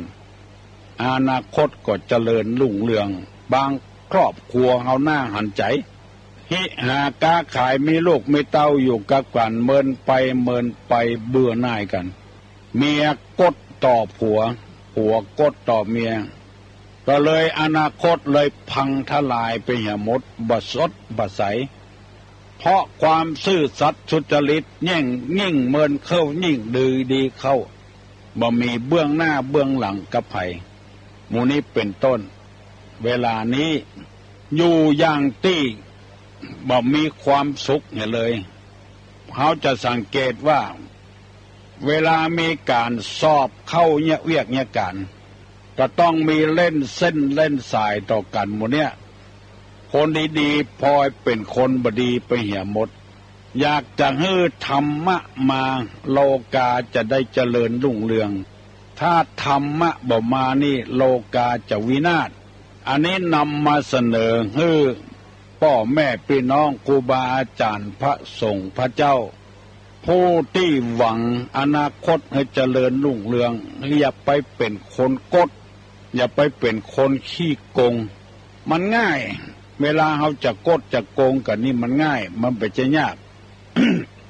อนาคตก็เจริญรุ่งเรือง บางครอบครัวเฮาน่าหันใจ๋ ฮิหาก๊าขาย มีลูกมีเต้าอยู่กับกั๋น เมินไปเมินไปเบื่อหน่ายกั๋น เมียก๊ดต่อผัว ผัวก๊ดต่อเมีย ก็เลยอนาคตเลยพังทลายไปเหียหมด บ่สดบ่ใส เพราะความซื่อสัตย์สุจริต ยิ่ง ยิ่งเมินเข้ายิ่งดีดีเข้า บ่มีเบื้องหน้าเบื้องหลังกับใผ หมู่นี้เป๋นต้น เวลานี้อยู่อย่างตี้บ่มีความสุขเหียเลย เฮาจะสังเกตว่า เวลามีก๋านสอบเข้าเยียะเวียกเยียะก๋าน ก็ต้องมีเล่นเส้นเล่นสายต่อกั๋นหมู่เนี้ย คนดีๆ พลอยเป๋นคนบ่ดีไปเหียหมด อยากจะหื้อธรรมะมา โลกาจะได้เจริญรุ่งเรือง ถ้าธรรมะบ่มานี่ โลกาจะวินาศ อันนี้นำมาเสนอหื้อป้อแม่ปี้น้อง ครูบาอาจ๋ารย์ พระสงฆ์พระเจ้า ผู้ตี้หวังอนาคตหื้อเจริญรุ่งเรือง อย่าไปเป๋นคนก๊ด อย่าไปเป๋นคนขี้โกง มันง่าย เวลาเฮาจะก๊ดจะโกงกั๋นนี่มันง่าย มันบ่ใจ้ยาก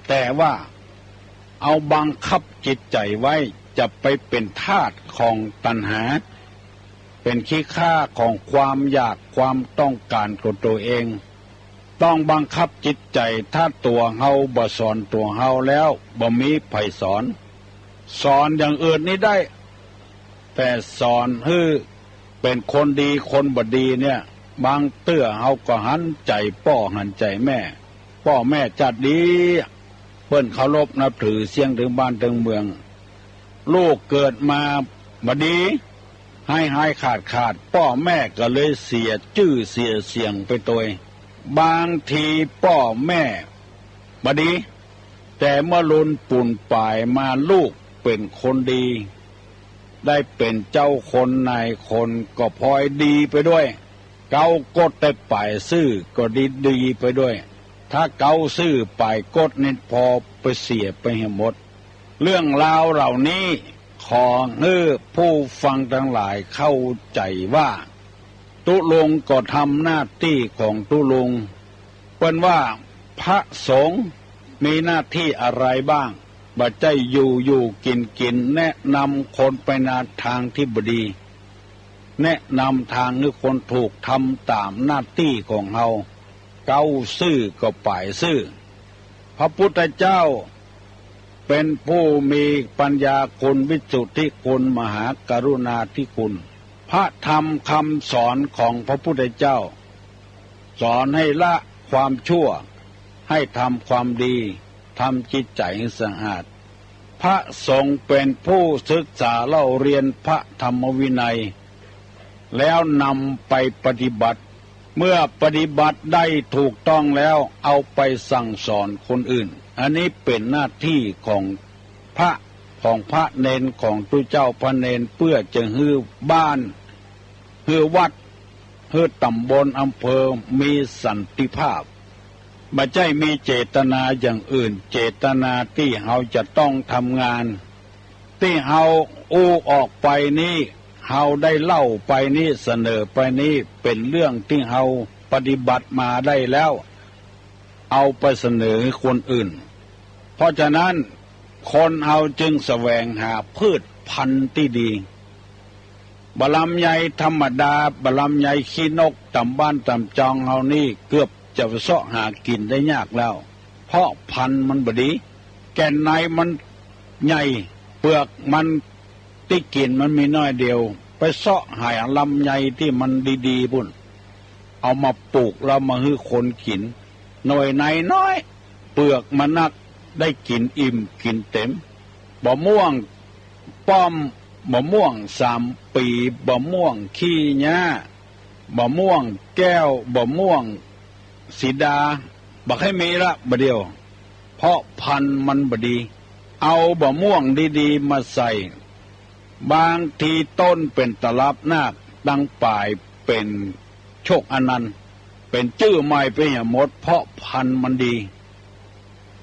แต่ว่าเอาบังคับจิตใจ๋ไว้ จะไปเป๋นทาสของตัณหา เป๋นขี้ข้าของความอยากความต้องก๋านของตั๋วเอง ต้องบังคับจิตใจ๋ ถ้าตั๋วเฮาบ่สอนตั๋วเฮาแล้ว บ่มีใผสอน สอนอย่างอื่นนี่ได้ แต่สอนหื้อเป๋นคนดีคนบ่ดีเนี่ย บางเตื้อเฮาก็หันใจ๋ป้อหันใจ๋แม่ ป้อแม่จัดดี เปิ้นเคารพนับถือเสี้ยงเถิงบ้านเถิงเมือง ลูกเกิดมาบ่ดี หายๆ ขาดๆ ป้อแม่ก็เลยเสียจื้อเสียเสียงไปตวย บางทีป้อแม่บ่ดี แต่เมื่อลูนปูนป๋ายมาลูกเป๋นคนดี ได้เป๋นเจ้าคนนายคนก็พลอยดีไปด้วย เก๊าก๊ดแต่ป๋ายซื่อก็ดีดีไปด้วย ถ้าเก๊าซื่อป๋ายก๊ดนี่พอไปเสียไปเหียหมด เรื่องราวเหล่านี้ขอหื้อผู้ฟังตังหลายเข้าใจ๋ว่า ตุ๊ลุงก็ทำหน้าตี้ของตุ๊ลุง เปิ้นว่าพระสงฆ์มีหน้าตี้อะไรบ้าง บ่ใจ้อยู่ๆ กิ๋นๆ แนะนำคนไปในทางตี้บ่ดี แนะนำตางหื้อคนถูก ทำต๋ามหน้าตี้ของเฮา เก๊าซื่อก็ป๋ายซื่อ พระพุทธเจ้า เป็นผู้มีปัญญาคุณ วิสุทธิคุณ มหากรุณาธิคุณ พระธรรมคำสอนของพระพุทธเจ้า สอนให้ละความชั่ว ให้ทำความดี ทำจิตใจให้สะอาด พระสงฆ์เป็นผู้ศึกษาเล่าเรียนพระธรรมวินัย แล้วนำไปปฏิบัติ เมื่อปฏิบัติได้ถูกต้องแล้ว เอาไปสั่งสอนคนอื่น อันนี้เป็นหน้าที่ของพระ ของพระเณร ของตุ๊เจ้าพระเณร เพื่อจะหื้อบ้าน หื้อวัด หื้อตำบลอำเภอมีสันติภาพ บ่ใจ้มีเจตนาอย่างอื่น เจตนาตี้เฮาจะต้องทำงาน ตี้เฮาอู้ออกไปนี้ เฮาได้เล่าไปนี้ เสนอไปนี้ เป็นเรื่องตี้เฮาปฏิบัติมาได้แล้ว เอาไปเสนอให้คนอื่น เพราะฉะนั้น คนเฮาจึงแสวงหาพืชพันธุ์ตี้ดี บ่าลำไยธรรมดา บ่าลำไยขี้นกต๋ามบ้านต๋ามจองเฮานี่ เกือบจะเซาะหากิ๋นได้ยากแล้ว เพราะพันธุ์มันบ่ดี แก่นในมันใหญ่ เปลือกมัน ตี้กิ๋นมันมีน้อยเดียว ไปเซาะหาลำไยตี้มันดีๆ ปู้น เอามาปลูกแล้วมาหื้อคนกิ๋น หน่วยในน้อย เปลือกมันนัก ได้กิ๋นอิ่มกิ๋นเต็ม บ่าม่วงป้อม บ่าม่วงสามปี๋ บ่าม่วงขี้หญ้า บ่าม่วงแก้ว บ่าม่วงสีดา บ่ใค่มีละบ่าเดี่ยว เพราะพันธุ์มันบ่ดี เอาบ่าม่วงดีๆ มาใส่ บางทีต้นเป๋นตลับนาค ตังป๋ายเป๋นโชคอนันต์ เป๋นจื้อใหม่ไปเหียหมด เพราะพันธุ์มันดี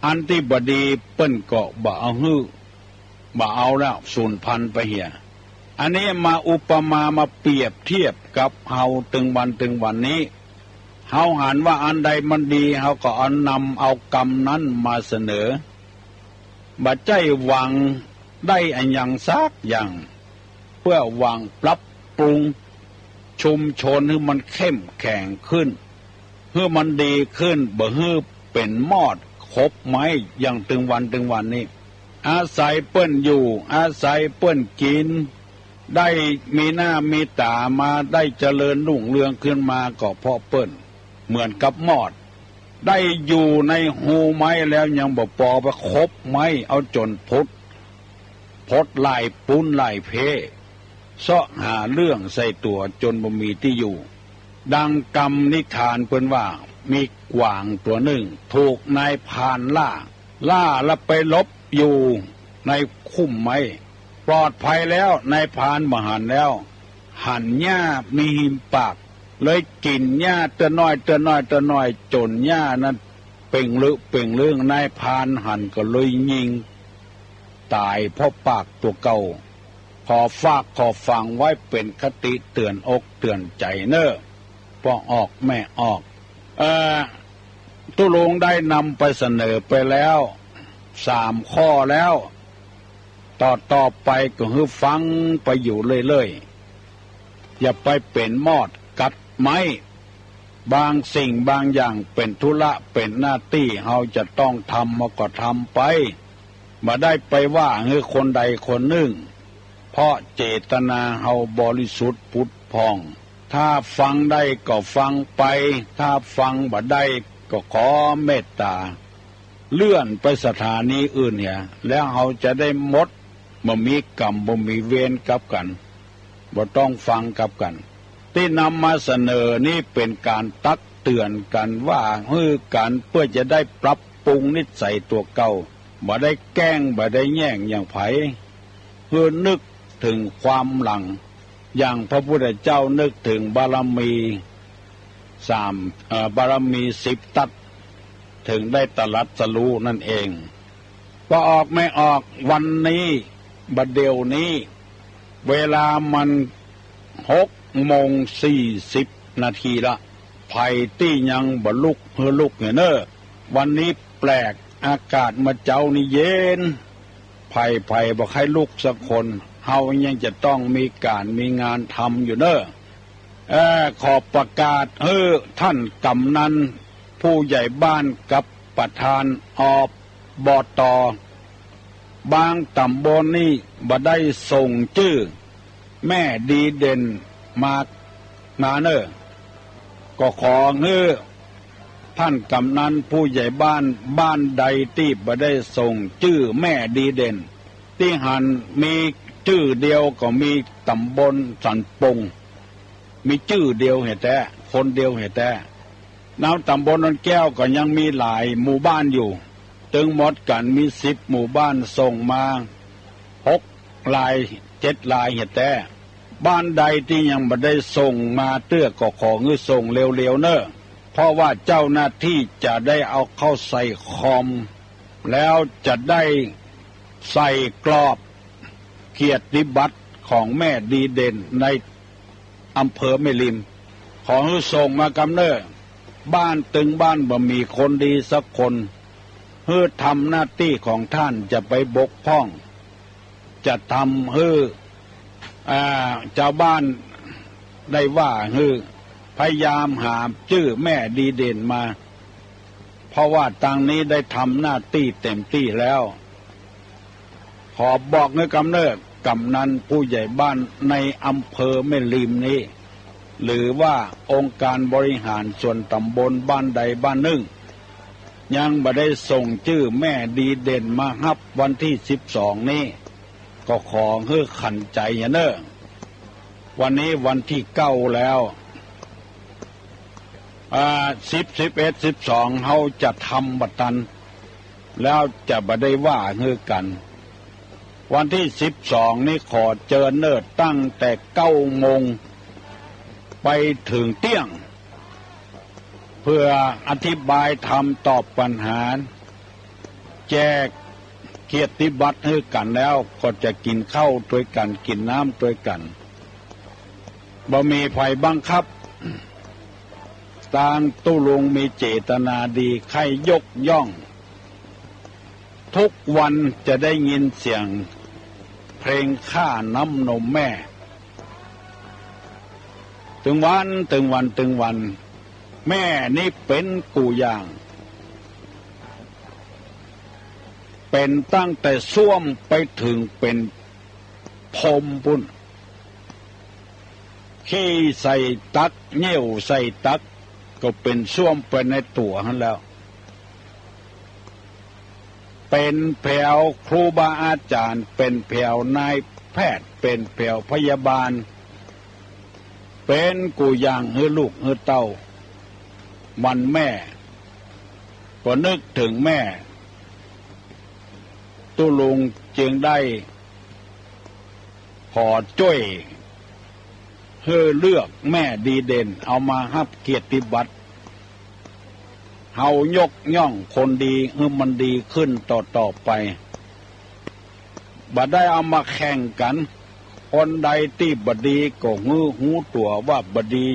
อันตี้บ่ดีเปิ้นก็บ่เอาหื้อ บ่เอาแล้ว สูญพันธุ์ไปเหีย อันนี้มาอุปมา มาเปรียบเทียบกับเฮาตึงวันตึงวันนี้ เฮาหันว่าอันใดมันดี เฮาก็เอานำเอากำนั้นมาเสนอ บ่ใจ้หวังได้อะหยังสักอย่าง เพื่อหวังปรับปรุงชุมชนหื้อมันเข้มแข็งขึ้น หื้อมันดีขึ้น บ่หื้อเป๋นมอดคบไม้อย่างตึงวันตึงวันนี้ อาศัยเปิ้นอยู่ อาศัยเปิ้นกิ๋น ได้มีหน้ามีต๋ามา ได้เจริญรุ่งเรืองขึ้นมาก็เพราะเปิ้น เหมือนกับมอด ได้อยู่ในฮูไม้แล้วยังบ่ปอ ไปคบไม้ เอาจ๋นผุด ผดหลายปูนหลายเพ เซาะหาเรื่องใส่ตั๋วจ๋นบ่มีตี้อยู่ ดังกำนิทานเปิ้นว่า มีกวางตั๋วนึ่ง ถูกนายพรานล่า ล่าแล้วไปหลบอยู่ในคุ้มไม้ ปลอดภัยแล้ว นายพรานบ่หันแล้ว หันหญ้ามีฮิมปาก เลยกิ๋นหญ้าเตื้อน้อย เตื้อน้อย เตื้อน้อย จ๋นหญ้านั้นเป่งลึเป่งลึ นายพรานหันก็เลยยิงต๋ายเพราะปากตั๋วเก่า ขอฝากขอฝังไว้เป๋นคติเตื๋อนอกเตื๋อนใจ๋เน่อ ป้อออกแม่ออก เอ่อ ตุ๊ลุงได้นำไปเสนอไปแล้วสามข้อแล้ว ต่อต่อไปก็หื้อฟังไปอยู่เรื่อยๆ อย่าไปเป๋นมอดกัดไม้ บางสิ่งบางอย่างเป๋นธุระเป๋นหน้าตี้ เฮาจะต้องทำ เฮาก็ทำไป บ่ได้ไปว่าหื้อคนใดคนนึ่ง เพราะเจตนาเฮาบริสุทธิ์ผุดผ่อง ถ้าฟังได้ก็ฟังไป ถ้าฟังบ่ได้ก็ขอเมตต๋า เลื่อนไปสถานีอื่นเหีย แล้วเฮาจะได้หมด บ่มีกรรม บ่มีเวรกับกั๋น บ่ต้องฟังกับกั๋น ตี้นำมาเสนอนี้เป๋นก๋านตักเตื๋อนกั๋นว่าหื้อกั๋น เปื้อจะได้ปรับปรุงนิสัยตั๋วเก่า บ่ได้แก้ง บ่ได้แย่งอย่างใผ หื้อนึกเถิงความหลัง อย่างพระพุทธเจ้านึกเถิงบารมีสาม เอ่อ บารมีสิบตั๊ด เถิงได้ตรัสรู้นั่นเอง ป้อออกแม่ออก วันนี้ บ่าเดี่ยวนี้ เวลามันหกโมงสี่สิบนาทีละ ใผตี้ยังบ่ลุกหื้อลุกเน่อ วันนี้แปลก อากาศเมื่อเจ๊านี้เย็น ใผๆ บ่ใค่ลุกสักคน เฮายังจะต้องมีก๋านมีงานทำอยู่เน่อ เอ่อ ขอประกาศหื้อท่านกำนัน ผู้ใหญ่บ้านกับประธาน อบต. บางต๋ำบลนี่บ่ได้ส่งจื้อแม่ดีเด่นมา มาเน่อ ก็ขอหื้อท่านกำนันผู้ใหญ่บ้าน บ้านใดตี้บ่ได้ส่งจื้อแม่ดีเด่น ตี้หั้นมีจื้อเดียวก็มีต๋ำบลสันปง มีจื้อเดียวแหะแต๊ คนเดียวแหะแต๊ ในต๋ำบลดอนแก้วก็ยังมีหลายหมู่บ้านอยู่ ตึงหมดกั๋นมีสิบหมู่บ้าน ส่งมาหกราย เจ็ดรายแหะแต๊ บ้านใดตี้ยังบ่ได้ส่งมาเตื้อก็ขอหื้อส่งเร็วๆ เน่อ เพราะว่าเจ้าหน้าตี้จะได้เอาเข้าใส่คอม แล้วจะได้ใส่กรอบเกียรติบัตรของแม่ดีเด่นใน อำเภอแม่ริม ขอหื้อส่งมากำเน่อ บ้านตึงบ้านบ่มีคนดีสักคน หื้อทำหน้าตี้ของท่าน จะไปบกพร่อง จะทำหื้อ อ่า จาวบ้านได้ว่าหื้อพยายามหาจื้อแม่ดีเด่นมา เพราะว่าตางนี้ได้ทำหน้าตี้เต็มตี้แล้ว ขอบอกหื้อกำเน่อ กำนันผู้ใหญ่บ้านในอำเภอแม่ริมนี้ หรือว่าองค์การบริหารส่วนต๋ำบลบ้านใดบ้านนึ่ง ยังบ่ได้ส่งจื้อแม่ดีเด่นมาฮับวันตี้สิบสองนี้ ก็ขอหื้อขันใจ๋เน่อ วันนี้วันตี้เก้าแล้ว อ่า สิบ สิบเอ็ด สิบสอง เฮาจะทำบ่ตัน แล้วจะบ่ได้ว่าหื้อกั๋น วันตี้สิบสองนี้ขอเจิญเน่อ ตั้งแต่เก้าโมงไปเถิงเตี้ยง เพื่ออธิบายธรรม ตอบปัญหา แจกเกียรติบัตรหื้อกั๋น แล้วก็จะกิ๋นข้าวตวยกั๋น กิ๋นน้ำตวยกั๋น บ่มีใผบังคับ ตางตุ๊ลุงมีเจตนาดี ใค่ยกย่อง ทุกวันจะได้ยินเสียงเพลงค่าน้ำนมแม่ ตึงวัน ตึงวัน ตึงวัน แม่นี่เป๋นกู้อย่าง เป๋นตั้งแต่ส้วมไปเถิงเป๋นพรมปู๊น ขี้ใส่ตัก เยี่ยวใส่ตัก ก็เป๋นส้วมไปในตั๋วหั้นแล้ว เป๋นแผวครูบาอาจ๋ารย์ เป๋นแผวนายแพทย์ เป๋นแผวพยาบาล เป๋นกู้อย่างหื้อลูกหื้อเต้า วันแม่ ก็นึกเถิงแม่ ตุ๊ลุงจึงได้ขอจ้วย หื้อเลือกแม่ดีเด่น เอามาฮับเกียรติบัตร เฮายกย่องคนดี หื้อมันดีขึ้นต่อๆ ไป บ่ได้เอามาแข่งกั๋น คนใดตี้บ่ดีก็หื้อฮู้ตั๋วว่าบ่ดี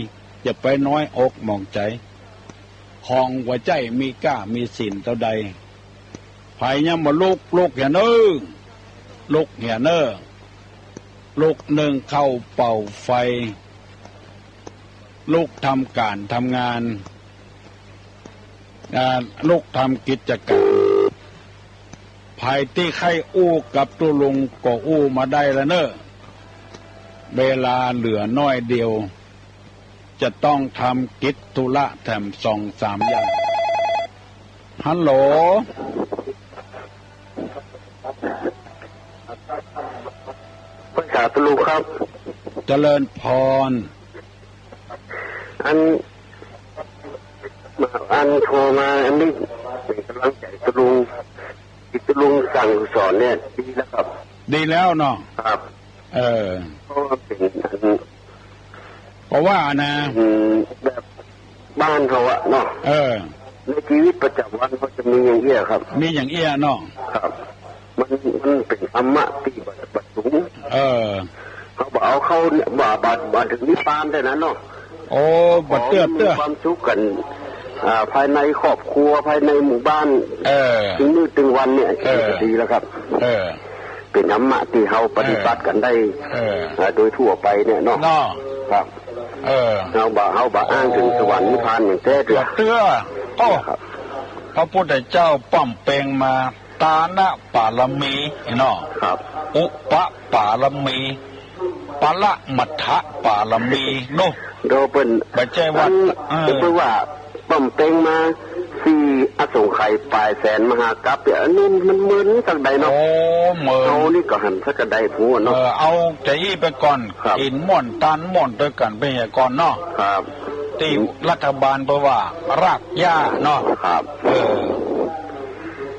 อย่าไปน้อยอกหมองใจ๋ ของบ่ใจ้มีก้ามีสินเต้าใด ใผยังบ่ลุก ลุกเหียเน่อ ลุกเหียเน่อ ลุกนึ่งข้าวเป่าไฟ ลุกทำก๋านทำงาน อ่า ลุกทำกิจก๋าน ใผตี้ใค่อู้กับตุ๊ลุงก็อู้มาได้ละเน่อ เวลาเหลือน้อยเดียว จะต้องทำกิจธุระแถมสองสามอย่าง ฮัลโหล ปรึกษาตุ๊ลุงครับ เจริญพร อัน อันโทรมาอันนี้เป๋นก๋ำลังใจ๋ตุ๊ลุง ตี้ตุ๊ลุงสั่งสอนเนี่ย ดีแล้วครับ ดีแล้วเนาะ ครับ เออ เพราะว่าเป๋นอัน เพราะว่านะ อืม แบบบ้านเฮาอะเนาะ เออ ในชีวิตประจ๋ำวันเฮาจะมีอย่างเอี้ยครับ มีอย่างเอี้ยเนาะ ครับ มัน มันเป๋นธรรมะตี้บ่ บ่สูง เออ เฮาบ่เอาเข้าเนี่ย บ่ บ่ บ่เถิงนิพพานได้นะเนาะ โอ้ บ่เตื้อ ขอให้มี เตื้อ ความสุขกั๋น อ่า ภายในครอบครัว ภายในหมู่บ้าน เออ ตึงมื้อตึงวันเนี่ย เออ จะดีแล้วครับ เออ เป๋นธรรมะตี้เฮาปฏิบัติกั๋นได้ เออ อ่า โดยทั่วไปเนี่ยเนาะ เนาะ ครับ เออ เฮาบ่ เฮาบ่อ้างเถิงสวรรค์นิพพานอย่างแต๊เตื้อ บ่เตื้อ โอ้ ครับ พระพุทธเจ้าป้อมเปงมา ตานะปารมีเนาะ ครับ อุปปารมี ปรมัตถปารมีเนาะ โดยเปิ้น บ่ใจ้ว่า อัน เออ เปิ้นว่าป้อมเต็งมาสี่อสงไขยป๋ายแสนมหากัปเนี่ย อันนี้มันเหมือนสักใดเนาะ โอ้ เหมือน เฮานี่ก็หันสักใดพู้เนาะ เออ เอาจะอี้ไปก่อน ครับ กิ๋นม่วนตานม่วนตวยกั๋นไปเหียก่อนเนาะ ครับ ตี้รัฐบาลเปิ้นว่ารากหญ้าเนาะ ครับ เออ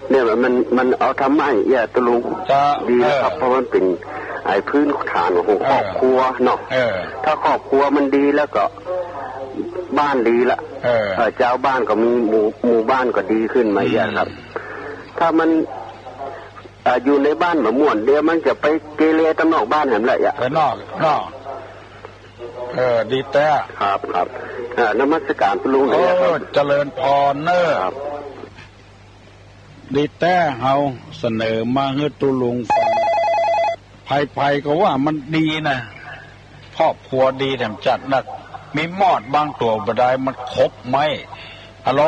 เนี่ยมัน มันเอาธรรมะเอี้ย ตุ๊ลุง จะ ดีแล้วครับ เออ เพราะมันเป๋นไอ้พื้นฐานของ เออ ครอบครัวเนาะ เออ ถ้าครอบครัวมันดีแล้วก็บ้านดีละ เออ เออ จาวบ้านก็มี หมู่ หมู่บ้านก็ดีขึ้นมาเอี้ยครับ อืม ถ้ามัน เอ่อ อยู่ในบ้านบ่ม่วน เดี๋ยวมันจะไปเกเรตางนอกบ้านหั้นแหละ ไปนอก นอก เออ ดีแต๊ ครับ ครับ เอ่อ นมัสการตุ๊ลุง เออ เด้อครับ เจริญพรเน้อ ครับ ดีแต๊ เฮาเสนอมาหื้อตุ๊ลุงฟัง ใผๆ ก็ว่ามันดีนะ ครอบครัวดีแถมจัดนัก มีมอดบางตั๋วบ่ดาย มันขบไม้ ฮัลโหล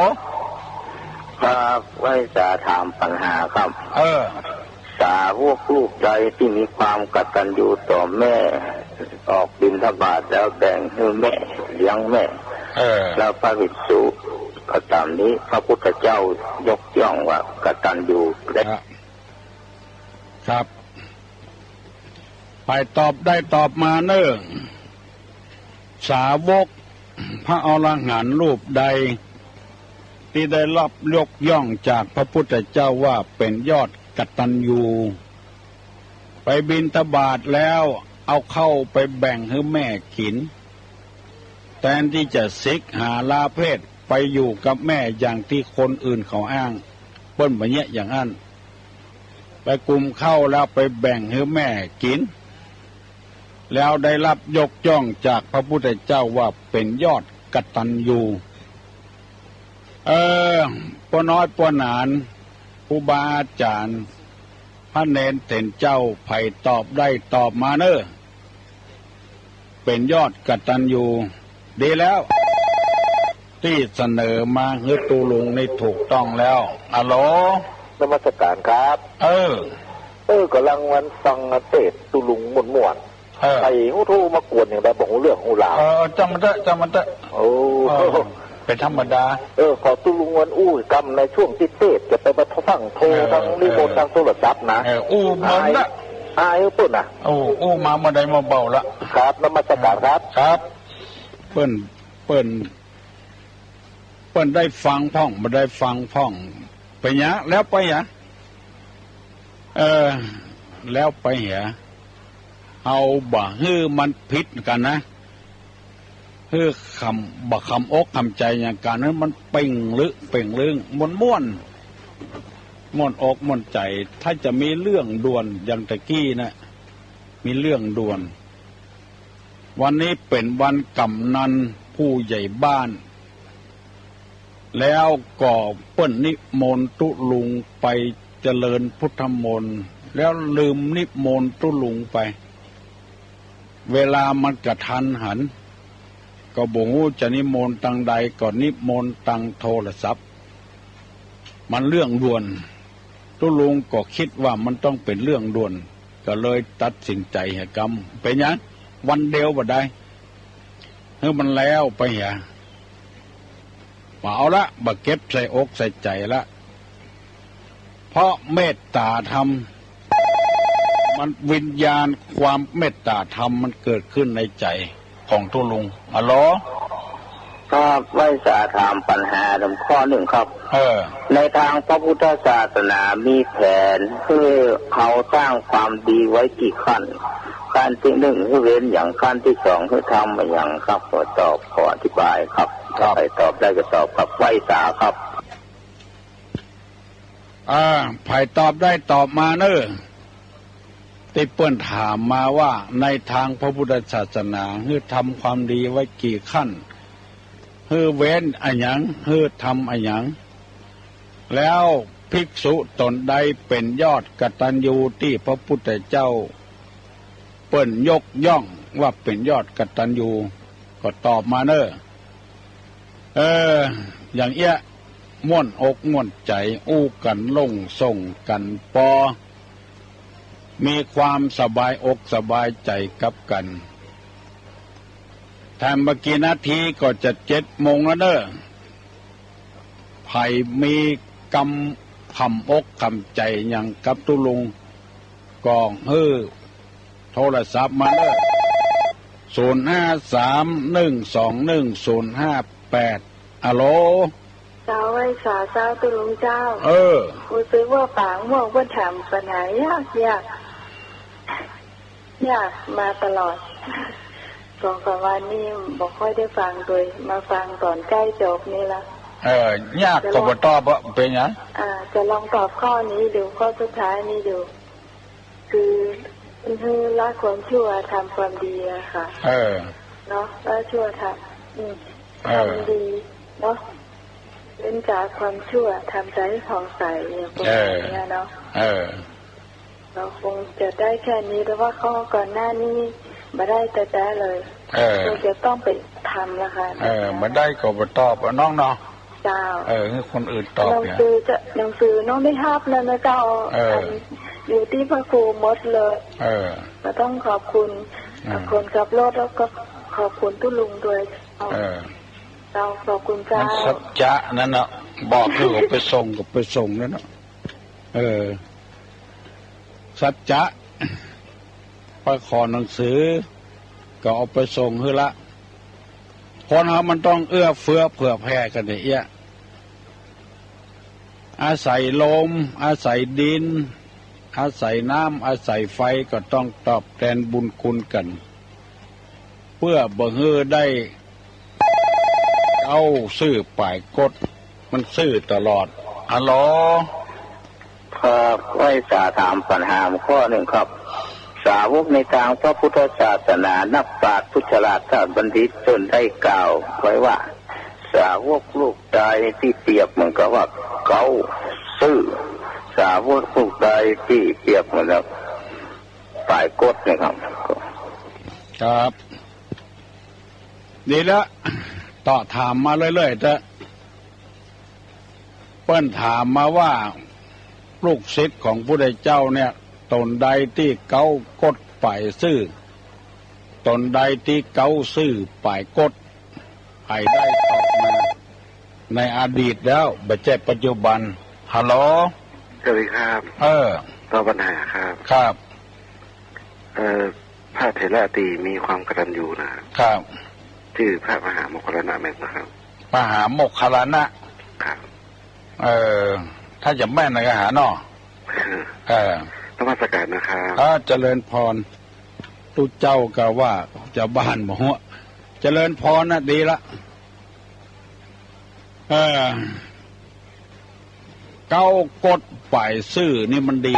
ครับ ไหว้สาถามปัญหาครับ เออ สาวกรูปใดตี้มีความกตัญญูต่อแม่ ออกบิณฑบาตแล้วแบ่งหื้อแม่ เลี้ยงแม่ เออ แล้วพระภิกษุก็ต๋ามนี้ พระพุทธเจ้ายกย่องว่ากตัญญูได้ ครับ ครับ ใผตอบได้ตอบมาเน้อ สาวกพระอรหันต์รูปใด ตี้ได้รับยกย่องจากพระพุทธเจ้าว่าเป๋นยอดกตัญญู ไปบิณฑบาตแล้วเอาข้าวไปแบ่งหื้อแม่กิ๋น แตนตี้จะสิกหาลาเพศไปอยู่กับแม่อย่างตี้คนอื่นเขาอ้าง เปิ้นบ่เยียะอย่างอั้น ไปกุมข้าวแล้วไปแบ่งหื้อแม่กิ๋น แล้วได้รับยกย่องจากพระพุทธเจ้าว่าเป๋นยอดกตัญญู เออ ป้อน้อยป้อหนาน ครูบาอาจ๋ารย์ พระเณรเถรเจ้า ใผตอบได้ตอบมาเน้อ เป๋นยอดกตัญญู ดีแล้ว ตี้เสนอมาหื้อตุ๊ลุงนี่ถูกต้องแล้ว ฮัลโหล นมัสการครับ เออ เออ ก่ำลังวันฟังเตสน์ตุ๊ลุงม่วนๆ เออ ใผฮู้โทรมากวนอย่างใดบ่ฮู้เรื่องฮู้ราว เออ จ้างมันเต๊อะ จ้างมันเต๊อะ โอ้ เออ เป๋นธรรมดา เออ ขอตุ๊ลุงวันอู้กำในช่วงตี้เตสน์จะไปฟังโทร เออ ทางนิมนต์ เออ ทางโทรศัพท์นะ เออ อู้เมินนะ อาย อายเปิ้นนะ โอ้ อู้มาเมื่อใดมาเบาละ ครับ นมัสการครับ ครับ เปิ้น เปิ้น เปิ้นได้ฟังพ่อง บ่ได้ฟังพ่อง เป๋นหยัง แล้วไปหยัง เออ แล้วไปหยัง เฮาบ่หื้อมันผิดกั๋นนะ หื้อคำ บ่คำอกคำใจ๋อย่างกั๋น หื้อมันเป่งลึกเป่งลึง ม่วนๆ ม่วนอกม่วนใจ๋ ถ้าจะมีเรื่องด่วนอย่างตะกี้นะ มีเรื่องด่วน วันนี้เป๋นวันกำนันผู้ใหญ่บ้าน แล้วก็เปิ้นนิมนต์ตุ๊ลุงไปเจริญพุทธมนต์ แล้วลืมนิมนต์ตุ๊ลุงไป เวลามันกะทันหัน ก็บ่ฮู้จะนิมนต์ตางใด ก็นิมนต์ตางโทรศัพท์ มันเรื่องด่วน ตุ๊ลุงก็กึ๊ดว่ามันต้องเป๋นเรื่องด่วน ก็เลยตัดสินใจ๋เหียกำ เป๋นหยัง วันเดียวบ่ได้ หื้อมันแล้วไปเหีย บ่เอาละ บ่เก็บใส่อกใส่ใจ๋ละ เพราะเมตต๋าธรรม มัน วิญญาณความเมตต๋าธรรมมันเกิดขึ้นในใจ๋ของตุ๊ลุง ฮัลโหล ครับ ไหว้สาถามปัญหาข้อนึ่งครับ เออ ในตางพระพุทธศาสนามีแผนหื้อเฮาสร้างความดีไว้กี่ขั้น ขั้นตี้นึ่งหื้อเว้นหยัง ขั้นตี้สองหื้อทำอะหยังครับ ขอตอบ ขออธิบายครับ ครับ ใผตอบได้ก็ตอบครับ ไหว้สาครับ อ่า ใผตอบได้ตอบมาเน้อ ตี้เปิ้นถามมาว่า ในตางพระพุทธศาสนา หื้อทำความดีไว้กี่ขั้น หื้อเว้นอะหยัง หื้อทำอะหยัง แล้วภิกษุต๋นใดเป๋นยอดกตัญญูตี้พระพุทธเจ้าเปิ้นยกย่องว่าเป๋นยอดกตัญญู ก็ตอบมาเน้อ เออ อย่างเอี้ย ม่วนอกม่วนใจ๋ อู้กั๋นโล่งส่งกั๋นปอ มีความสบายอกสบายใจ๋กับกั๋น แถมบ่กี่นาทีก็จะเจ็ดโมงแล้วเน่อ ใผมีกำ กำอกกำใจ๋หยังกับตุ๊ลุง ก็หื้อโทรศัพท์มาเน่อ ศูนย์ห้าสาม หนึ่งสองหนึ่ง ศูนย์ห้าแปด อะโหล เจ้า ไหว้สาเจ้าตุ๊ลุงเจ้า เออ ฮู้สึกว่าป๋าม่วงเปิ้นถามปัญหายากๆ ยากมาตลอด สองสามวันนี้บ่ค่อยได้ฟังโดย มาฟังต๋อนใก้จบนี่ละ เออ ยากก็บ่ตอบอะ เป๋นหยัง อ่า จะลองตอบข้อนี้ดู ข้อสุดท้ายนี้ดู คือ คือละความชั่วทำความดีอะค่ะ เออ เนาะ ละชั่วทำ อืม เออ ทำดีเนาะ เว้นจากความชั่ว ทำใจ๋ให้ผ่องใส อย่างพวกเนี้ยเนาะ เออ เออ ก็คงจะได้แค่นี้ แต่ว่าข้อก่อนหน้านี้บ่ได้แต๊ๆ เลย เออ คงจะต้องไปทำละค่ะ เออ บ่ได้ก็บ่ตอบอะน้องเนาะ เจ้า เออ หื้อคนอื่นตอบ หนังสือจะ หนังสือน้องได้ฮับแล้วนะเจ้า เออ อันอยู่ตี้พระครูหมดเลย เออ ก็ต้องขอบคุณ อ่า คนขับรถ แล้วก็ขอบคุณตุ๊ลุงด้วย เออ เจ้า ขอบคุณเจ้า มันสัจจะนั่นน่ะ บอกหื้อเขาไปส่งก็ไปส่งนั่นน่ะ เออ สัจจะ ไปขอหนังสือ ก็เอาไปส่งหื้อละ คนเฮามันต้องเอื้อเฟื้อเผื่อแผ่กั๋นเนี่ย อาศัยลม อาศัยดิน อาศัยน้ำ อาศัยไฟ ก็ต้องตอบแตนบุญคุณกั๋น เปื้อบ่หื้อได้ เก๊าซื่อป๋ายก๊ด มันซื่อตลอด อะโหล ครับ ไหว้สาถามปัญหาข้อนึ่งครับ สาวกในตางพระพุทธศาสนานับปราชญ์พุทธราชาบัณฑิตตนได้กล่าวไว้ว่า สาวกลูกใดตี้เปรียบเหมือนกับว่าเก๊าซื่อ สาวกลูกใดตี้เปรียบเหมือนกับป๋ายก๊ดเนี่ยครับ ครับ ดีละ ต่อถามมาเรื่อยๆ เต๊อะ เปิ้นถามมาว่า ลูกศิษย์ของพุทธเจ้าเนี่ย ตนใดตี้เก๊าก๊ดป๋ายซื่อ ตนใดตี้เก๊าซื่อป๋ายก๊ด ใผได้ตอบมา ในอดีตแล้ว บ่ใจ้ปัจจุบัน ฮัลโหล สวัสดีครับ เออ ตอบปัญหาครับ ครับ เอ่อ พระเถระตี้มีความกตัญญูนะ ครับ จื้อพระมหาโมคคัลลานะแม่นบ่ครับ มหาโมคคัลลานะ ครับ เออ ถ้าจะแม่นนะก็หาเนาะ เออ นมัสการนะครับ เออ เจริญพร ตุ๊เจ้าก็ว่าจาวบ้านบ่ฮู้ เจริญพรนะ ดีละ เออ เก๊าก๊ดป๋ายซื่อนี่มันดี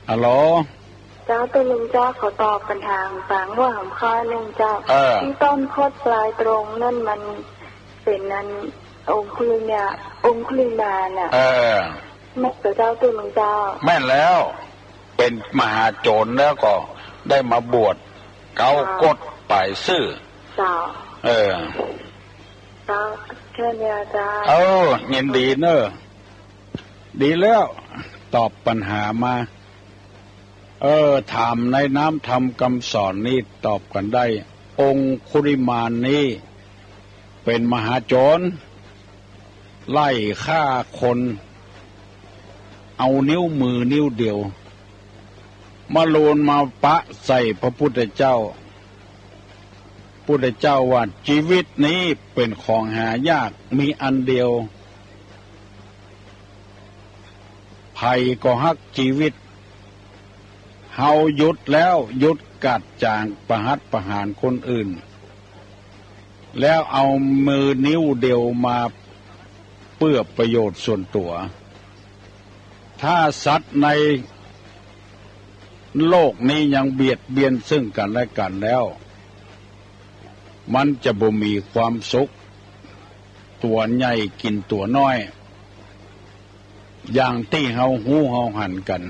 ฮัลโหล เจ้า ตุ๊ลุงเจ้า ขอตอบปัญหาของป๋าม่วงข้อนึ่งเจ้า เออ ตี้ต้นคดปลายตรงนั่นมันเป๋นอันองคุลิมา องคุลิมานน่ะ เออ แม่นบ่เจ้าตุ๊ลุงเจ้า แม่นแล้ว เป๋นมหาโจรแล้วก็ได้มาบวช เก๊าก๊ดป๋ายซื่อ เจ้า เออ เจ้า แค่เนี้ยเจ้า เออ ยินดีเน่อ ดีแล้ว ตอบปัญหามา เออ ถามในน้ำธรรมคำสอนนี้ตอบกั๋นได้ องคุลิมานนี้เป๋นมหาโจร ไล่ฆ่าคน เอานิ้วมือนิ้วเดียว มาลูนมาปะใส่พระพุทธเจ้า พุทธเจ้าว่า จีวิตนี้เป๋นของหายาก มีอันเดียว ใผก็ฮักจีวิต เฮาหยุดแล้ว หยุดกัดจ๋างประหัตประหารคนอื่น แล้วเอามือนิ้วเดียวมาเปื้อประโยชน์ส่วนตั๋ว ถ้าสัตว์ในโลกนี้ยังเบียดเบียนซึ่งกั๋นและกั๋นแล้ว มันจะบ่มีความสุข ตั๋วใหญ่กิ๋นตั๋วน้อย อย่างตี้เฮาฮู้เฮาหันกั๋น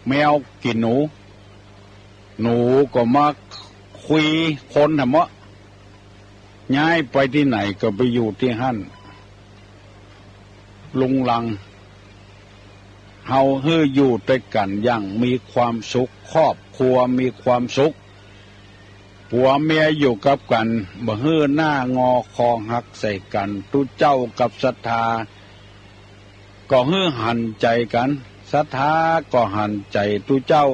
แมวกิ๋นหนู หนูก็มาคุยคนแหมเนาะ ย้ายไปตี้ไหนก็ไปอยู่ตี้หั้น ลุงลัง เฮาหื้ออยู่ตวยกั๋นอย่างมีความสุข ครอบครัวมีความสุข ผัวเมียอยู่กับกั๋น บ่หื้อหน้างอคอหักใส่กั๋น ตุ๊เจ้ากับศรัทธา ก็หื้อหันใจ๋กั๋น ศรัทธาก็หันใจ๋ตุ๊เจ้า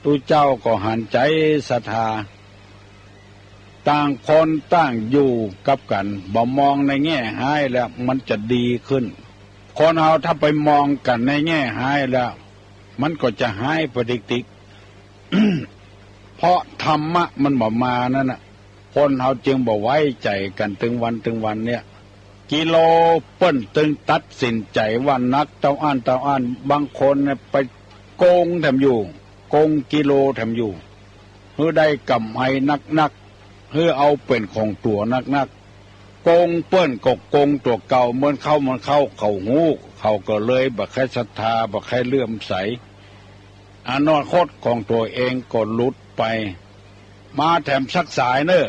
ตุ๊เจ้าก็หันใจ๋ศรัทธา ต่างคนต่างอยู่กับกั๋น บ่มองในแง่ฮ้ายแล้วมันจะดีขึ้น คนเฮาถ้าไปมองกั๋นในแง่ฮ้ายแล้ว มันก็จะฮ้ายไปติกๆ เพราะธรรมะมันบ่มานั่นน่ะ คนเฮาจึงบ่ไว้ใจ๋กั๋นตึงวันตึงวันเนี่ย กิโลเปิ้นตึงตัดสินใจ๋ว่านักเต้าอั้นเต้าอั้น บางคนเนี่ยไปโกงแถมอยู่ โกงกิโลแถมอยู่ หื้อได้กำไรนักๆ หื้อเอาเป๋นของตั๋วนักๆ โกงเปิ้นก็โกงตั๋วเก่า เหมือนเข้ามันเข้า เขาฮู้ เขาก็เลยบ่ใค่ศรัทธา บ่ใค่เลื่อมใส อนาคตของตั๋วเองก็หลุดไป มาแถมสักสายเน่อ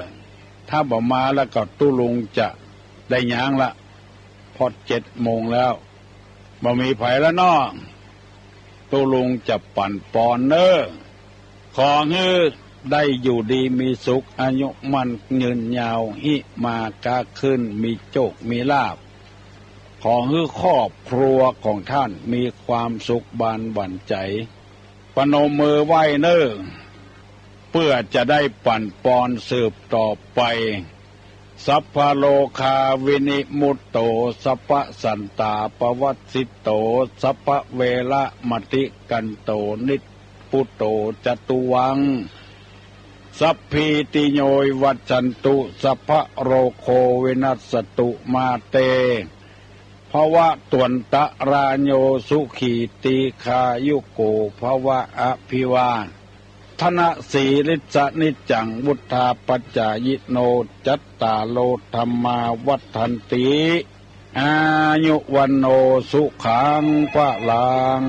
ถ้าบ่มาแล้วก็ตุ๊ลุงจะได้ย้างละ พอดเจ็ดโมงแล้ว บ่มีใผแล้วเนาะ ตุ๊ลุงจะปั่นปอนเน่อ ขอหื้อได้อยู่ดีมีสุข อายุมั่นยืนยาว หิมาก๊าขึ้น มีโจคมีลาภ ขอหื้อครอบครัวของต้านมีความสุขบานหวั่นใจ๋ ประนมมือไหว้เน่อ เปื้อจะได้ปั่นปอนสืบต่อไป สัพพะโรคาวินิมุตโต สัพพะสันตาปวัสสิโต สัพพะเวระมะติกันโต นิพพุโต จตุวัง สัพพีติโย วิวัชชันตุ สัพพะโรโค วินัสสตุ มาเต ภวะตวันตะราโย สุขี ตีฆายุโก ภวะ อภิวาทะนะสีลิสสะนิจจัง วุฑฒาปจายิโน จัตตาโร ธัมมา วัฑฒันติ อายุ วัณโณ สุขัง พลัง